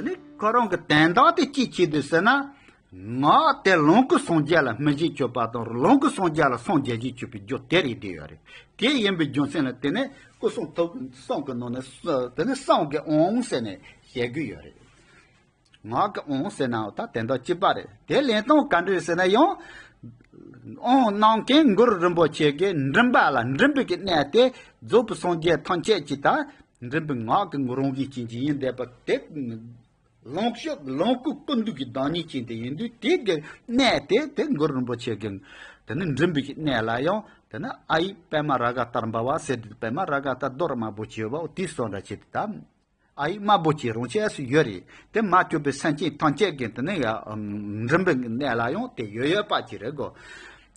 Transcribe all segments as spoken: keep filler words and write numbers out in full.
ནི་ཁོ་རང་གི་དན་རྟགས་དེ་ཅི་བྱེད་དུས་ཟེར་ན། ངག་དེ་ལོངས་སྐུ་སངས་རྒྱས་ལ་སྨིན་བྱེད་སྤྱོད་པ་དང་ལོངས་སྐུ་སངས་རྒྱས་ལ་སངས་རྒྱས་བྱེད་སྤྱོད་པའི་རྒྱུ་དེ་རེད་བསྡད་ཡོད་རེད། དེ་ཡིན་པའི་རྒྱུ་མཚན་ལ་དེ་ནས་སྐུ་གསུང་ཐུགས་ཀྱི་གསུང་གི་ནང་ནས་དེ་ནི་གསུང་གི་དབང་ཟེར་ནས་བཤད་གི་ཡོད་རེད། ངག་གི་དབང་ཟེར་ནའང་ད་དེ་འདྲ་གཅིག་པ་རེད། དེ་ལེན་སྟངས་ག་འདྲ་ཟེར་ན་ཡང་། དབང་གནང་མཁན་གུ་རུ་རིན་པོ་ཆེ་གིས་མགྲིན་པ་ལ་མགྲིན་པའི་གི་གནད་དེ་རྫོགས་པའི་སངས་རྒྱས་ཐམས་ཅད་ཀྱི་ད་མགྲིན་པའི་ངག་གི་རང་བཞིན་ཅན་གྱི་ཡིན་བསྡད་པ་དེ། ལོངས་སྤྱོད་ལོངས་སྐུ་ཀུན་འདུས་ཀྱི་བདག་ཉིད་ཅན་དེ་ཡིན་དུས་དེ་གི་གནད་དེ་དེ་གུ་རུ་རིན་པོ་ཆེ་གིས་དེ་ནི་མགྲིན་པའི་གི་གནད་ལ་ཡང་དེ་ནི་ཨ་ཡིག་པད་མ་རཱ་ག་ཏར་བྷ་བ་ཟེར་དུས་པད་མ་རཱ་ག་ཏ་རྡོ་ར་དམར་པོ་ཅིག་ཡོད་པ་འོ་དེ་སོགས་འདྲ་བྱེད་དུས་ད། ཨ་ཡིག་དམར་པོ་ཅིག་རང་ཆས་སུ་ཡོད་རེད། དེ་མ་གྱུར་པའི་སེམས་ཅན་ཐམས་ཅད་ཀྱི་དེ་ནི་ཡང་མགྲིན་པའི་གནད་ལ་ཡང་དེ་ཡོད་ཡོད་པ་ཅིག་རེད་གོ།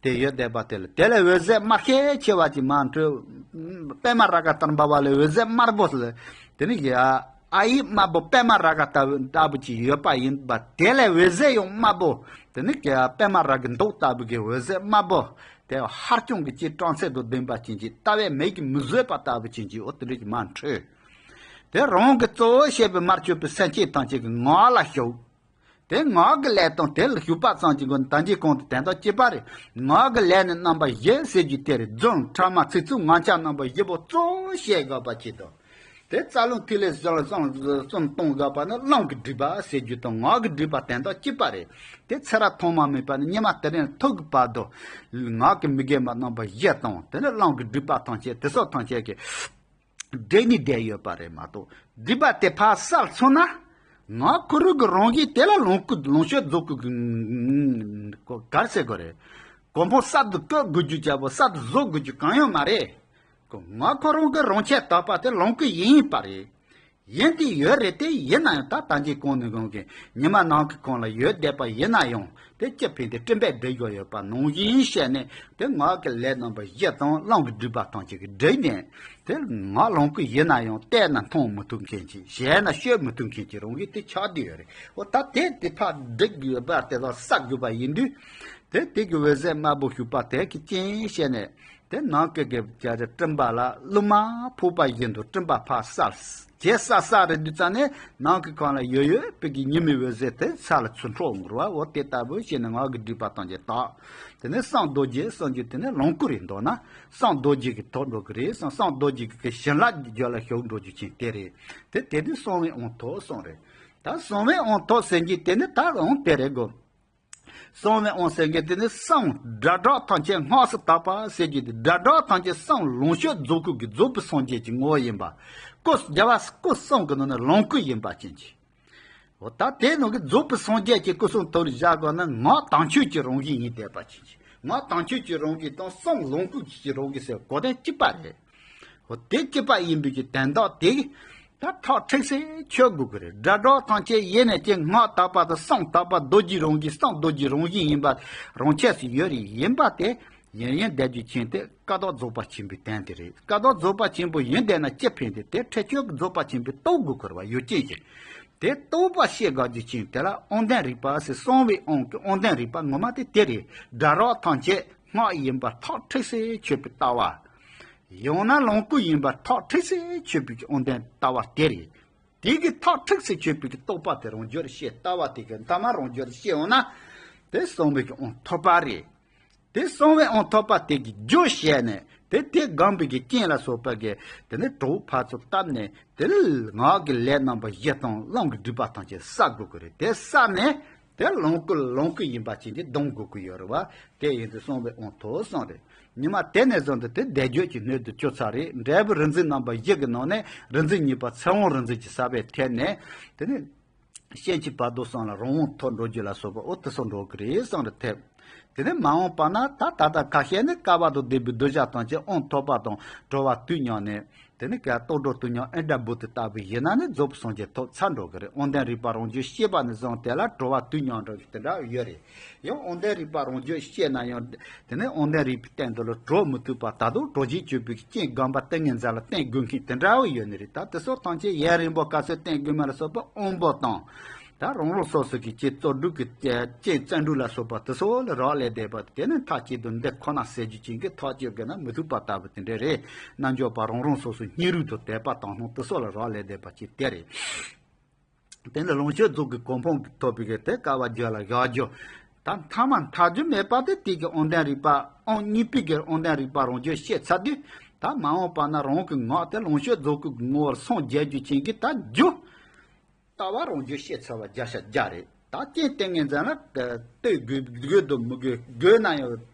དེ་ཡོད་བསྡད་པ་དེ་ལ་དེ་ལ་འོད་ཟེར་དམར་ཤས་ཆེ་བ་ཅིག་མར་འཕྲོས། པད་མ་རཱ་ག་ཏར་བྷ་བ་ལས་འོད་ཟེར་དམར་པོ་ལ་དེ་ནི་ཡང་ཨ་ཡིག་དམར་པོ་པད་མ་རཱ་ག་ཏ་ལྟ་བུ་ཅིག་ཡོད་པ་ཡིན་པ་དེ་ལས་འོད་ཟེར་ཡང་དམར་པོ། དེ་ནི་ཡང་པད་མ་རཱ་གའི་མདོག་ལྟ་བུ་གི་འོད་ཟེར་དམར་པོ། དེ་ཧར་བརྐྱང་གི་ཅིག་སྤྲང་ཚད་དང་ལྡན་པ་ཅན་གྱི་ལྟ་བས་མིག་གིས་མི་བཟོད་པ་ལྟ་བུ་ཅན་གྱི་འོ་དེ་འདྲ་ཅིག་མར་འཕྲོས། དེ་རང་གི་གཙོ་བོ་བྱས་པའི་མར་གྱུར་པའི་སེམས་ཅན་ཐམས་ཅད་ཀྱི་ངག་ལ་ཞུགས། དེ་ངག་གི་ལས་དང་དེ་ལ་ཞུགས་པ་ཙམ་གྱི་སྒོ་ནས་ད་ཅི་གོང་དུ་དེ་དག་གཅིག་པ་རེད། ངག་གི་ལས་ནི་རྣམ་པ་བཞི་ཟེར་རྒྱུ་དེ་རེད། རྫུན་ཕྲ་མ་ཚིག་རྩུབ་ངག་འཁྱལ་རྣམ་པ་བཞི་པོ་གཙོ་བོ་བྱེད་དགོས་པ་ཅིག་དང་། དེ་རྩ་རླུང་ཐིག་ལེ་གསུམ་གསུམ་གསུམ་གཏོང་དགོས་པ་ནི་རླུང་གི་སྒྲིབ་པ་ཟེར་རྒྱུ་དང་ངག་གི་སྒྲིབ་པ་དེ་དག་གཅིག་པ་རེད། དེ་ཚེ་རབས་ཐོག་མ་མེད་པ་ནས་སྔོན་མ་དེ་རིང་ཐུག་གི་བར་དུ། ངག་གི་མི་དགེ་བ་རྣམ་པ་བཞི་དང་དེ་ནི་རླུང་གི་སྒྲིབ་པ་ཐམས་ཅད་དེ་སོགས་ཐམས་ཅད་ཀྱི་སྒྲིབ་ནས་བསྡད་ཡོད་པ་རེད་མ་གཏོགས་སྒྲིབ་པ་དེ་ཕར་བསལ་སོང་ན། ངག་ཁོ་རང་གི་རང་བཞིན་དེ་ལ་ལོངས་སྐུ་ལོངས་སྤྱོད་རྫོགས་སྐུ་གི་ག་རེ་ཟེར་དགོས་རེད། གོ་འཕང་གསར་དུ་བཀོད་དགོས་རྒྱུ་བྱ་བ་གསར་དུ་བཟོ་དགོས་རྒྱུ་གང་ཡང་མ་རེད། ངག་ཁོ་རང་གི་རང་ཆས་དག་པ་དེ་ལོངས་སྐུ་ཡིན་པ་རེད། ཡིན་དེ་ཡོད་རེད་དེ་ཡིན་ན་ཡང་ད་ད་གིན་གོང་ནས་གོང་གི་ཉི་མ་ནམ་མཁའི་ཁོངས་ལ་ཡོད་བསྡད་པ་ཡིན་ན་ཡང་དེ་ཅི་ཕན་དེ་སྤྲིན་པས་སྒྲིབ་ཡོད་ཡོད་པ་ནང་བཞིན་བཤད་ནས་དེ་ངག་གི་ལས་རྣམ་པ་བཞི་དང་རླུང་གི་སྒྲིབ་པ་ཐམས་ཅད་ཀྱིས་སྒྲིབ་ནས་དེ་ངག་ལོངས་སྐུ་ཡིན་ན་ཡང་བལྟས་ན་མཐོང་མི་ཐུབ་མཁན་གྱི་བྱས་ན་ཤོད་མི་ཐུབ་མཁན་གྱི་རང་བཞིན་དེ་ཆགས་བསྡད་ཡོད་རེད། འོ་ད་དེ་དེ་ཕར་སྒྲིག་དགོས་པ་དེ་དག་བསལ་དགོས་པ་ཡིན་དུས་དེ་དེ་གི་འོད་ཟེར་དམར་པོ་ཞུགས་པ་དེ་གི་རྐྱེན་བྱས་ནས། དེ་ནམ་མཁའི་གི་བྱ་རི་སྤྲིན་པ་ལ་རླུང་མ་ཕོག་པ་བཞིན་དུ་སྤྲིན་པ་ཕར་བསལ། བྱས་བསལ་བསལ་རེད་དུས་ཙང་ནས་ནམ་མཁའི་ཁོངས་ལ་ཡོད་ཡོད་པའི་གི་ཉི་མའི་འོད་ཟེར་དེ་ས་ལ་ཚུར་འཕྲོ་འོང་རུ་བ་འོ་དེ་ལྟ་བུ་བྱས་ནས་ངག་གི་སྒྲིབ་པ་ཐམས་ཅད་དག་དེ་ནས་གསང་རྡོ་རྗེ་གསུང་རྒྱུ་དེ་ནས་ལོངས་སྐུ་རེད་འདོད་ན་གསང་རྡོ་རྗེ་གི་ཐོག་འགྲོ་གི་རེད་གསང་གསང་རྡོ་རྗེ་གི་བྱིན་རླབས་ཀྱི་རྒྱུད་ལ་ཞུགས་འགྲོ་རྒྱུ་ཅན་དེ་རེད། དེ་དེ་དུས་གསང་བའི་དབང་ཐོབ་གསུངས་རེད། ད་གསང་བའི་དབང་ཐོབ་ཟེར་རྒྱུ་དེ་ནི་ད་འོང་དེ་རེད་གོ། གསང་བའི་དབང་ཟེར་མཁན་དེ་ནི་གསང་སྒྲ་སྒྲོགས་ཐམས་ཅད་སྔགས་སུ་དག་པ་ཟེར་རྒྱུ་དེ་སྒྲ་སྒྲོགས་ཐམས་ཅད་གསང་ལོངས་སྤྱོད་རྫོགས་སྐུ་གི་རྫོགས་པའི་སངས་རྒྱས་ཀྱི་ངོ་བོ་ཡིན་པ། སྐུ་རྒྱལ་བ་སྐུ་གསུམ་གྱི་ནང་ནས་ལོངས་སྐུ་ཡིན་པ་ཅན་གྱི། འོ་ད་དེ་ནང་གི་རྫོགས་པའི་སངས་རྒྱས་ཀྱི་སྐུ་གསུང་ཐུགས་ལ་བཞག་དགོས་ན་ངག་དམ་ཆོས་ཀྱི་རང་བཞིན་ཡིན་བསྡད་པ་ཅན་གྱི། ངག་དམ་ཆོས་ཀྱི་རང་བཞིན་དང་གསང་ལོངས་སྐུ་ཀྱི་རང་བཞིན་ཟེར་གོ་དོན་གཅིག་པ་རེད། འོ་དེ་གཅིག་པ་ཡིན་པའི་གི་དོན་དག་དེ། ད་ཐག་ཁྲིག་སེ་ཆོད་དགོས་ཀྱི་རེད། སྒྲ་སྒྲོགས་ཐམས་ཅད་ཡེ་ནས་ཀྱི་སྔགས་དག་པ་དང་གསང་དག་པ་རྡོ་རྗེ་རང་བཞིན་གསང་རྡོ་རྗེ་རང་བཞིན་ཡིན་པ་རང་ཆས་སུ་ཡོད་རེད་ཡིན་པ་དེ་ཡིན་ཡིན་བསྡད་རྒྱུ་ཅན་དེ་ཀ་དག་རྫོགས་པ་ཆེན་པོའི་དོན་དེ་རེད། ཀ་དག་རྫོགས་པ་ཆེན་པོ་ཡིན་བསྡད་ན་ཅི་ཕན་དེ་དེ་ཁྲེགས་ཆོད་ཀྱི་རྫོགས་པ་ཆེན་པོས་རྟོགས་དགོས་ཀྱི་རེད་བ་ཡོད་ཅན་ཞིག་དེ་རྟོགས་པ་ཤེས་དགོས་རྒྱུ་ཅན་དེ་ལ་དབང་ལྡན་རིག་པ་ཟེར་གསང་བའི་དབང་གི་དབང་ལྡན་རིག་པ་ངོ་མ་དེ་དེ་རེད། སྒྲ་སྒྲོགས་ཐམས་ཅད་སྔགས་ཡིན་པ་ཐག་ཁྲིག་སེ་ཆོད་པའི་ལྟ་བ། ཡང་ན་ལོངས་སྐུ་ཡིན་པ་ཐག་ཁྲིག་སེ་ཆོད་པའི་དབང་ལྡན་ལྟ་བ་དེ་རེད། དེ་གི་ཐག་ཁྲིག་སེ་ཆོད་པའི་རྟོགས་པ་དེ་རང་རྒྱུད་ལ་ཤེས་ལྟ་བ་དེ་གི་མཐའ་མ་རང་རྒྱུད་ལ་ཤེས་འོང་ན། དེ་གསང་བའི་གི་དབང་ཐོབ་པ་རེད། དེ་གསང་བའི་དབང་ཐོབ་པ་དེ་གི་རྒྱུ་བཤད་ནས་དེ་དེ་སྒོམ་པའི་གི་རྐྱེན་ལ་སོགས་པ་གི་དེ་ནི་གྲོགས་ཕར་ཚུར་བཏབ་ནས་དེ་ལ་ངག་གི་ལས་རྣམ་པ་བཞི་དང་རླུང་གི་སྒྲིབ་པ་ཐམས་ཅད་བསལ་དགོས་ཀྱི་རེད། དེ་བསལ་ནས། དེ་ལོངས་སྐུ་ལོངས་སྐུ་ཡིན་པ་ཅན་གྱི་སྡོམ་དགོས་ཀྱི་ཡོད་རེད་བ། དེ་ཡིན་དུས་གསང་བའི་དབང་ཐོབ་གསུངས་རེད། ཉི་མ་དེ་ནས་བཟུང་སྟེ་དེ་བཟླས་བརྗོད་ཀྱི་སྣོད་དུ་གྱུར་ཚར་རེད། འབྲས་བུ་རིག་འཛིན་རྣམ་པ་བཞི་གི་ནང་ནས་རིག་འཛིན་གཉིས་པ་ཚེ་དབང་རིག་འཛིན་གྱི་ས་པའི་ཐད་ནས་དེ་ནས་སྐྱེ་འཆི་བར་དོ་གསུམ་ལ་རང་དབང་ཐོབ་འགྲོ་རྒྱུ་ལ་སོགས་པ་འོ་དེ་ཚོ་འགྲོ་གི་རེད་གསུངས་རེད་ཐེབས། དེ་ནས་མ་འོངས་པ་ན་ད་ད་ལྟ་ཁ་ཤས་ནི་བསྐལ་པ་དང་ལྡན་པའི་གདུལ་བྱ་ཐམས་ཅད་དབང་ཐོབ་པ་དང་གྲོལ་བ་དུས་མཉམ་ནས། དེ་ནི་ཀ་རྟོགས་གྲོལ་དུས་མཉམ་ཨེ་དྲ་བུ་དེ་ལྟ་བུ་ཡིན་ན་ནི་རྫོགས་པའི་སངས་རྒྱས་ཐོབ་ཚར་འགྲོ་གི་རེད། དབང་ལྡན་རིག་པ་རང་རྒྱུད་ཤེས་པ་ནས་བཟུང་དེ་ལ་གྲོལ་བ་དུས་མཉམ་འགྲོ་གི་དེ་འདྲ་ཡོད་རེད། ཡང་དབང་ལྡན་རིག་པ་རང་རྒྱུད་ཤེས་ན་ཡང་དེ་ནི་དབང་ལྡན་རིག་པའི་སྟེང་དུ་ལ་གྲོལ་མི་ཐུབ་པ་ད་དུང་གྲོལ་བྱེད་སྤྱོད་པའི་རྐྱེན་སྒོམ་པ་ཏིང་ངེ་འཛིན་ལ་བརྟེན་དགོས་མཁན་དེ་འདྲ་བོ་ཡོད་ནི་རེད། ད་དེ་ཚོ་ཐམས་ཅད་ཡུན་རིང་པོ་དཀའ་སྤྱད་བརྟེན་དགོས་མ་ལ་སོགས་པ་དབང་པོ་དང་། ད་རང་རང་སོ་སོ་གི་ཅིག་རྩོལ་སྒྲུབ་ཀྱི་རྐྱེན་བཙན་སྒྲུབ་ལ་སོགས་པ་དེ་ཚོ་ལ་རག་ལས་བསྡད་པ་དེ་ནི་མཐའ་གཅིག་ཏུ་འདི་ཁོ་ན་ཟེར་རྒྱུ་ཅན་གྱི་ཐག་གཅོད་དགོས་ན་མི་ཐུབ་པ་ལྟ་བུ་དེ་འདྲ་རེད། རྣལ་འབྱོར་པ་རང་རང་སོ་སོའི་སྙིང་རུས་དང་དད་པ་དང་སྣང་དེ་ཚོ་ལ་རག་ལས་བསྡད་པ་ཅིག་དེ་རེད། དེ་ནི་ལོངས་སྤྱོད་རྫོགས་ཀྱི་གོ་འཕང་ཐོབ་པའི་གི་དེ་དཀའ་བ་རྒྱུད་ལ་བཞག་རྒྱུ། ད་མཐའ་མ་མཐའ་རྒྱུ་མེད་པ་དེ་དེ་གི་དབང་ལྡན་རིག་པ་དབང་གཉིས་པའི་གི་དབང་ལྡན་རིག་པ་རང་རྒྱུད་བཤད་ཚར་དུས། ད་མ་འོངས་པ་ན་རང་གི་ངག་དེ་ལོངས་སྤྱོད་རྫོགས་ཀྱི་ངོ་བོར་སངས་རྒྱས་རྒྱུ་ཅན་གྱི་ད་རྒྱུ། ལྟ་བ་རང་རྒྱུད་བཤད་ཚར་བ་བརྒྱ་ཆ་བརྒྱ་རེད། ད་རྐྱེན་ལྟས་ངན་འཛིན་ལ་ལྟོས་དགོས་དགོས་དུ་མི་དགོས། དགོས་ན་ཡང་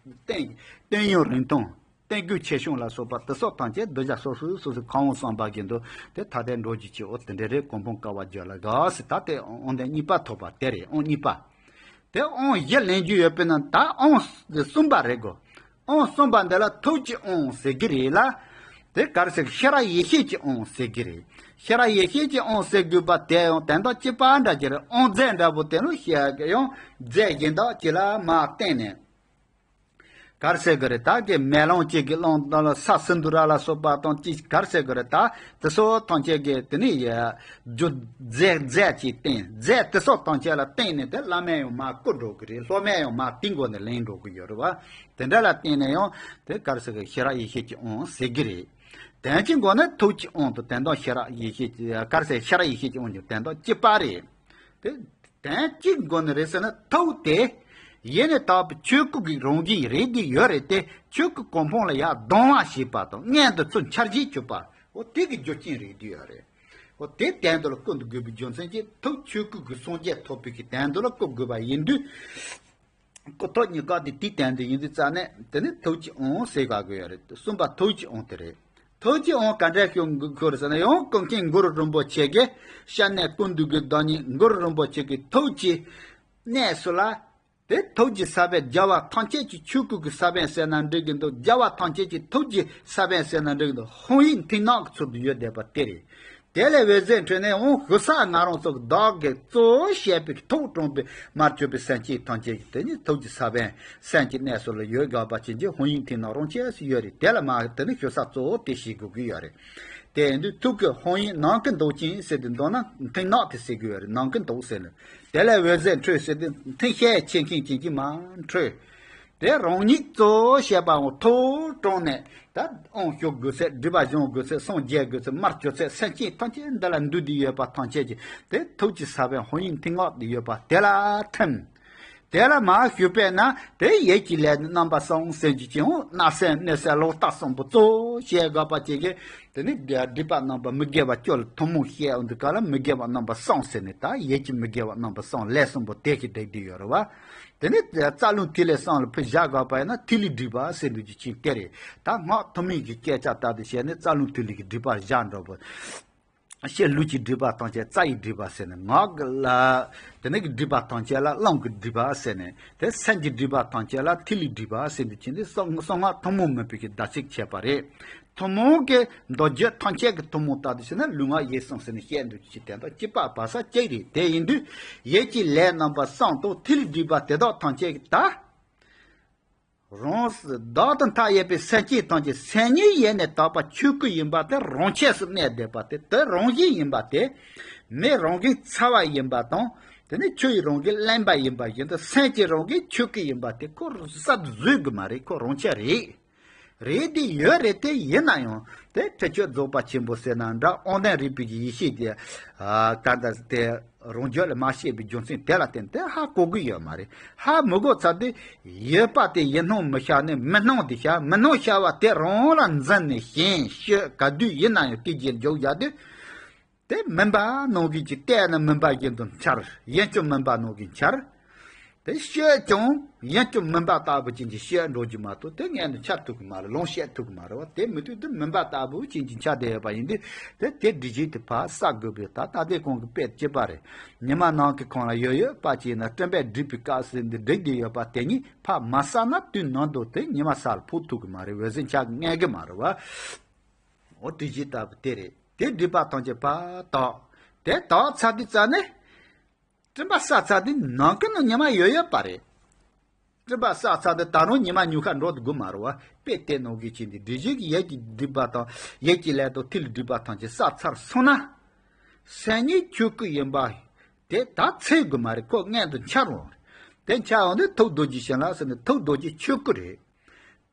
བསྟན་བསྟན་ཡང་རིང་ཐུང་། བསྟན་དགོས་ཆེ་ཆུང་ལ་སོགས་པ་དེ་སོགས་ཐམས་ཅད་གདུལ་བྱ་སོ་སོའི་སོ་སོའི་ཁམས་དབང་བསམ་པ་བཞིན་དུ་དེ་ཐ་དད་འགྲོ་རྒྱུ་ཅིག་འོ་དེ་འདྲ་རེད། གོ་འཕང་དཀའ་བ་རྒྱུད་ལ་བཞག་ཟེར། ད་དེ་དབང་ལྡན་གཉིས་པ་ཐོབ་པ་དེ་རེད། དབང་གཉིས་པ། དེ་དབང་བཞི་ལེན་རྒྱུ་ཡོད་པས་ན་ད་དབང་གསུམ་པ་རེད་གོ། དབང་གསུམ་པ་འདི་ལ་ཐུགས་ཀྱི་དབང་ཟེར་གྱི་རེད་ལ། དེ་ག་རེ་ཟེར། ཤེས་རབ་ཡེ་ཤེས་ཀྱི་དབང་ཟེར་གྱི་རེད། ཤེས་རབ་ཡེ་ཤེས་ཀྱི་དབང་ཟེར་དགོས་པ་དེ་ཡང་དོན་དག་གཅིག་པ་འདྲ་གྱི་རེད། དབང་རྫས་འདྲ་པོ་དེ་ནི་ཤེས་ཀྱི་ཡང་རྫས་གཞན་དག་ཅིག་ལ་མར་བརྟེན་ནས། ག་རེ་ཟེར་གི་རེད། ད་གི་མེ་ལོང་གཅིག་གི་ཀློང་དང་ལ་ས་སིནྡྷུ་ར་ལ་སོགས་པ་དང་གཅིག་ག་རེ་ཟེར་གི་རེད། ད་དེ་ཚོ་ཐམས་ཅད་ཀྱི་དེ་ནི་ཡ་རྒྱུ་རྫས་རྫས་ཀྱིས་བརྟེན། རྫས་དེ་ཚོ་ཐམས་ཅད་ལ་བརྟེན་ནས་དེ་བླ་མས་ཡང་མར་བཀུར་འགྲོ་གི་རེད། སློབ་མས་ཡང་མར་དེའི་སྒོ་ནས་ལེན་འགྲོ་གི་ཡོད་རེད་བ། དེ་འདྲ་ལ་བརྟེན་ནས་ཡང་དེ་ག་རེ་ཟེར་གི། ཤེས་རབ་ཡེ་ཤེས་ཀྱི་དབང་ཟེར་གི་རེད། དོན་གྱི་སྒོ་ནས་ཐུགས་ཀྱི་དབང་དང་དོན་དམ་ཤེས་རབ་ཡེ་ཤེས་ཀྱི་ག་རེ་ཟེར། ཤེས་རབ་ཡེ་ཤེས་ཀྱི་དབང་གི་དོན་དམ་གཅིག་པ་རེད། དེ་དོན་གཅིག་སྒོ་ནས་རེད་ཟེར་ན། ཐུགས་དེ་ཡེ་ནས་དག་པའི་ཆོས་སྐུ་གི་རང་བཞིན་རེད་དེ་ཡོད་རེད་དེ། ཆོས་སྐུ་གོ་འཕང་ལ་ཡར་ལྡང་བ་བྱེད་པ་དང་མངོན་དུ་ཚུར་འཆར་གཞི་བཅུག་པ། འོ་དེ་གི་རྒྱུ་རྐྱེན་རེད་དེ་ཡོད་རེད། འོ་དེ་དོན་དུ་ལ་ཀུན་ཏུ་དགོས་པའི་རྒྱུ་མཚན་གྱིས་ཐུགས་ཆོས་སྐུ་གི་སངས་རྒྱས་ཐོབ་པའི་གི་དོན་དུ་ལ་བཀུར་དགོས་པ་ཡིན་དུས། སྐུ་ཐུགས་གཉིས་ཀ་དེ་དེའི་དོན་དུ་ཡིན་དུས་ཙ་ནས་དེ་ནི་ཐུགས་ཀྱི་དབང་ཟེར་དགོས་ཀྱི་ཡོད་རེད། གསུམ་པ་ཐུགས་ཀྱི་དབང་དེ་རེད། ཐུགས་ཀྱི་དབང་ག་འདྲ་ཞིག་དགོས་ཟེར་ན། ཡང་ཀུན་མཁྱེན་གུ་རུ་རིན་པོ་ཆེ་གིས་སྐྱབས་གནས་ཀུན་འདུས་ཀྱི་བདག་ཉིད་གུ་རུ་རིན་པོ་ཆེ་གི་ཐུགས་ཀྱི་གནས་སུ་ལ། དེ་ཐུགས་ཀྱི་ས་བོན་རྒྱལ་བ་ཐམས་ཅད་ཀྱི་ཆོས་སྐུ་གི་ས་བོན་ཟེར་ན་འགྲིག་གི་འདུག་རྒྱལ་བ་ཐམས་ཅད་ཀྱི་ཐུགས་ཀྱི་ས་བོན་ཟེར་ན་འགྲིག་གི་འདུག་དབང་ཡིག་མཐིང་ནག་གི་ཚུལ་དུ་ཡོད་བསྡད་པ་དེ་རེད། དེ་ལས་འོད་ཟེར་འཕྲོས་ནས་འོང་། ཞུ་ས་ང་རང་ཚོ་བདག་གིས་གཙོ་བོ་བྱས་པའི་ཐུགས་དྲངས་པའི་མར་གྱུར་པའི་སེམས་ཅན་ཐམས་ཅད་ཀྱི་དེ་ནི་ཐུགས་ཀྱི་ས་བོན་སེམས་ཀྱི་གནས་སུ་ལ་ཡོད་དགོས་པ་ཅན་གྱི་དབང་ཡིག་མཐིང་ནག་རང་ཆས་སུ་ཡོད་རེད། དེ་ལ་མ་དེ་ནི་ཞུ་ས་གཙོ་བོ་དེ་བྱེད་དགོས་ཀྱི་ཡོད་རེད། དེ་ཡིན་དུས་ཐུགས་ཀྱི་དབང་ཡིག་ནམ་མཁའི་མདོག་ཅན་ཟེར་དུས་མདོག་ན་མཐིང་ནག་དེ་ཟེར་གྱི་ཡོད་རེད། ནམ་མཁའི་མདོག་ཟེར་ནས། དེ་ལས་འོད་ཟེར་འཕྲོས་ཟེར་དུས་མཐིང་ཤེལ་ཕྱེད་མཁན་ཅན་གྱི་མར་འཕྲོས། དེ་རང་ཉིད་གཙོ་བོ་བྱས་པའང་ཐུགས་དྲངས་ནས། ད་དབང་ཞུ་དགོས་ཚད། སྒྲིབ་པ་སྦྱང་དགོས་ཚད། སངས་རྒྱས་དགོས་ཚད། མར་གྱུར་ཚད། སེམས་ཅན་ཐམས་ཅད་འདི་ལ་འདུས་ཏེ་ཡོད་པ་ཐམས་ཅད་ཀྱི་དེ་ཐུགས་ཀྱི་ས་བོན་དབང་ཡིག་མཐིང་ནག་ཏུ་ཡོད་པ་དེ་ལ་ཐིམ། དེ་ལ་མར་ཞུ་བས་ན་དེ་ཡིད་ཀྱི་ལས་རྣམ་པ་གསུམ་ཟེར་རྒྱུ་ཅན། འོ་བརྣབ་སེམས་གནས་སེམས་ལོག་ལྟ་གསུམ་པོ་གཙོ་བོ་བྱས་དགོས་པ་ཅན་གྱི་དེ་ནི་སྒྲིབ་པ་རྣམ་པ་མི་དགེ་བ་བཅུ་ལ་ཐུན་མོང་བཤད་འོང་དུས་ག་ལ་མི་དགེ་བ་རྣམ་པ་གསུམ་ཟེར་ནས། ད་ཡིད་ཀྱི་མི་དགེ་བ་རྣམ་པ་གསུམ་ལས་གསུམ་པོ་དེ་ཞིག་བསྒྲིགས་བསྡད་ཡོད་རེད་བ། དེ་ནི་རྩ་རླུང་ཐིག་ལེ་གསུམ་ལ་ཕུད་བཞག་དགོས་པ་ཡིན་ན་ཐིག་ལེའི་སྒྲིབ་པ་ཟེར་འདུག་རྒྱུ་ཅན་དེ་རེད། ད་སྔགས་ཐུན་མིན་གྱི་སྐད་ཆ་ལྟར་དུ་བཤད་ནས་རྩ་རླུང་ཐིག་ལེ་གི་སྒྲིབ་པ་བཞག་འགྲོ་བ། ཕྱི་ལུས་ཀྱི་སྒྲིབ་པ་ཐམས་ཅད་རྩ་ཡི་སྒྲིབ་པ་ཟེར་ནས། ངག་གི་ལ་དེ་ནས་ཀྱི་སྒྲིབ་པ་ཐམས་ཅད་ལ་རླུང་གི་སྒྲིབ་པ་ཟེར་ནས། དེ་སེམས་ཀྱི་སྒྲིབ་པ་ཐམས་ཅད་ལ་ཐིག་ལེའི་སྒྲིབ་པ་ཟེར་འདུག་རྒྱུ་ཅན་དེ་གསང་གསང་སྔགས་ཐུན་མོང་མིན་པའི་གི་བརྡ་ཆད་བྱས་པ་རེད། ཐུན་མོང་གི་མདོ་རྒྱུད་ཐམས་ཅད་ཀྱི་ཐུན་མོང་ལྟར་དུ་བྱས་ན་ལུས་ངག་ཡིད་གསུམ་ཟེར་ནས་བཤད་འདུག་རྒྱུ་ཅན་དེ་དང་གཅིག་པ་བབས་ས་གཅིག་རེད། དེ་ཡིན་དུས་ཡིད་ཀྱི་ལས་རྣམ་པ་གསུམ་དང་ཐིག་ལེའི་སྒྲིབ་པ་དེ་དག་ཐམས་ཅད་ཀྱི་ད། རང་བདག་ཏུ་མཐའ་ཡས་པའི་སེམས་ཅན་ཐམས་ཅད་སེམས་ཉིད་ཡེ་ནས་དག་པ་ཆོས་སྐུ་ཡིན་པ་དེ་རང་ཆས་སུ་གནས་བསྡད་པ་དེ། དེ་རང་བཞིན་ཡིན་པ་དེ། མེ་རང་བཞིན་ཚ་བ་ཡིན་པ་དང་། དེ་ནི་ཆུ་ཡི་རང་བཞིན་རླན་པ་ཡིན་པ་བཞིན་དུ་སེམས་ཀྱི་རང་བཞིན་ཆོས་སྐུ་ཡིན་པ་དེ་ཁོ་གསར་དུ་བཟོས་དགོས་མ་རེད། ཁོ་རང་ཆས་རེད། རེད་དེ་ཡོད་རེད། དེ་ཡིན་ན་ཡང་དེ་ཁྲེགས་ཆོད་རྫོགས་པ་ཆེན་པོ་ཟེར་ན་འདྲ། དབང་ལྡན་རིག་པའི་ཡེ་ཤེས་དེ་ད་ལྟ་དེ་རང་རྒྱུད་ལ་མ་སྐྱེས་པའི་རྒྱུ་མཚན་དེ་ལ་བརྟེན་དེ་ཧ་གོ་གི་ཡོད་མ་རེད། ཧ་མི་གོ་ཚར་དུས་ཡོད་པ་དེ་ཡིད་སྣང་མི་ཤར་ནས་མི་སྣང་དེ་ཤར། མི་སྣང་ཤར་བ་དེ་རང་ལ་འཛིན་ནས་ཞེན་ཞུ་ག་དུས་ཡིན་ན་ཡང་དེ་རྗེས་འཇུག་བཞག་དུས། དེ་མུན་པ་ནང་བཞིན་གྱི། བལྟས་ན་མུན་པ་བཞིན་དུ་འཆར། ཡིན་ཀྱང་མུན་པ་ནང་བཞིན་འཆར། དེ་ཤེས་ཀྱང་ཡིན་ཀྱང་མུན་པ་ལྟ་བུ་ཅན་གྱི་ཤེས་འགྲོ་རྒྱུ་མ་གཏོགས་དེ་མངོན་དུ་འཆར་ཐུབ་ཀྱི་མ་རེད། ལོངས་སྤྱད་ཐུབ་ཀྱི་མ་རེད་བ། དེ་མི་དུས་དེ་མུན་པ་ལྟ་བུ་ཅན་གྱི་འཆར་བསྡད་ཡོད་པ་ཡིན་དུས། དེ་དེ་སྒྲིབ་བྱེད་དེ་ཕར་བསལ་དགོས་པའི་ད་ལྟ་དེ་གོང་གི་དཔེ་གཅིག་པ་རེད། ཉི་མ་ནམ་མཁའི་ཁོངས་ལ་ཡོད་ཡོད་པ་ཅིག་ཡིན་ན་སྤྲིན་པས་སྒྲིབ་པའི་སྐབས་སུ་འདི་སྒྲིབ་བསྡད་ཡོད་པ་དེ་ཉིད་ཕར་མ་བསལ་ན་དུས་ནམ་དུ་དེ་ཉི་མ་ས་ལ་ཕོག་ཐུབ་ཀྱི་མ་རེད། འོད་ཟེར་འཆར་གི་མངོན་གི་མ་རེད་བ། འོ་དེ་བཞིན་ལྟ་བུ་དེ་རེད། དེ་སྒྲིབ་པ་ཐམས་ཅད་ཕར་དག་དེ་དག་ཚར་དུས་ཙ་ནས། སྤྲིན་པ་བསལ་ཚར་དུས་ནམ་མཁའི་ནང་ཉི་མ་ཡོད་ཡོད་པ་རེད། སྤྲིན་པ་བསལ་ཚར་དུས་ད་རུང་ཉི་མ་ཉུང་ཤས་འགྲོ་དགོས་མ་རེད་བ། དཔེ་དེ་ནང་བཞིན་བྱས་ཏེ་སྒྲིབ་བྱེད་ཀྱི་ཡིད་ཀྱི་སྒྲིབ་པ་དང་ཡིད་ཀྱི་ལས་དང་ཐིག་ལེ་སྒྲིབ་པ་ཐམས་ཅད་བསལ་ཚར་སོང་ན། སེམས་ཉིད་ཆོས་སྐུ་ཡིན་པ་དེ་ད་འཚོལ་དགོས་མ་རེད། ཁོ་མངོན་དུ་འཆར་འོང་རེད། དེ་འཆར་འོང་དུས་ཐུགས་རྡོ་རྗེ་བྱིན་རླབས་ཟེར་ནས་ཐུགས་རྡོ་རྗེ་ཆོས་སྐུ་རེད།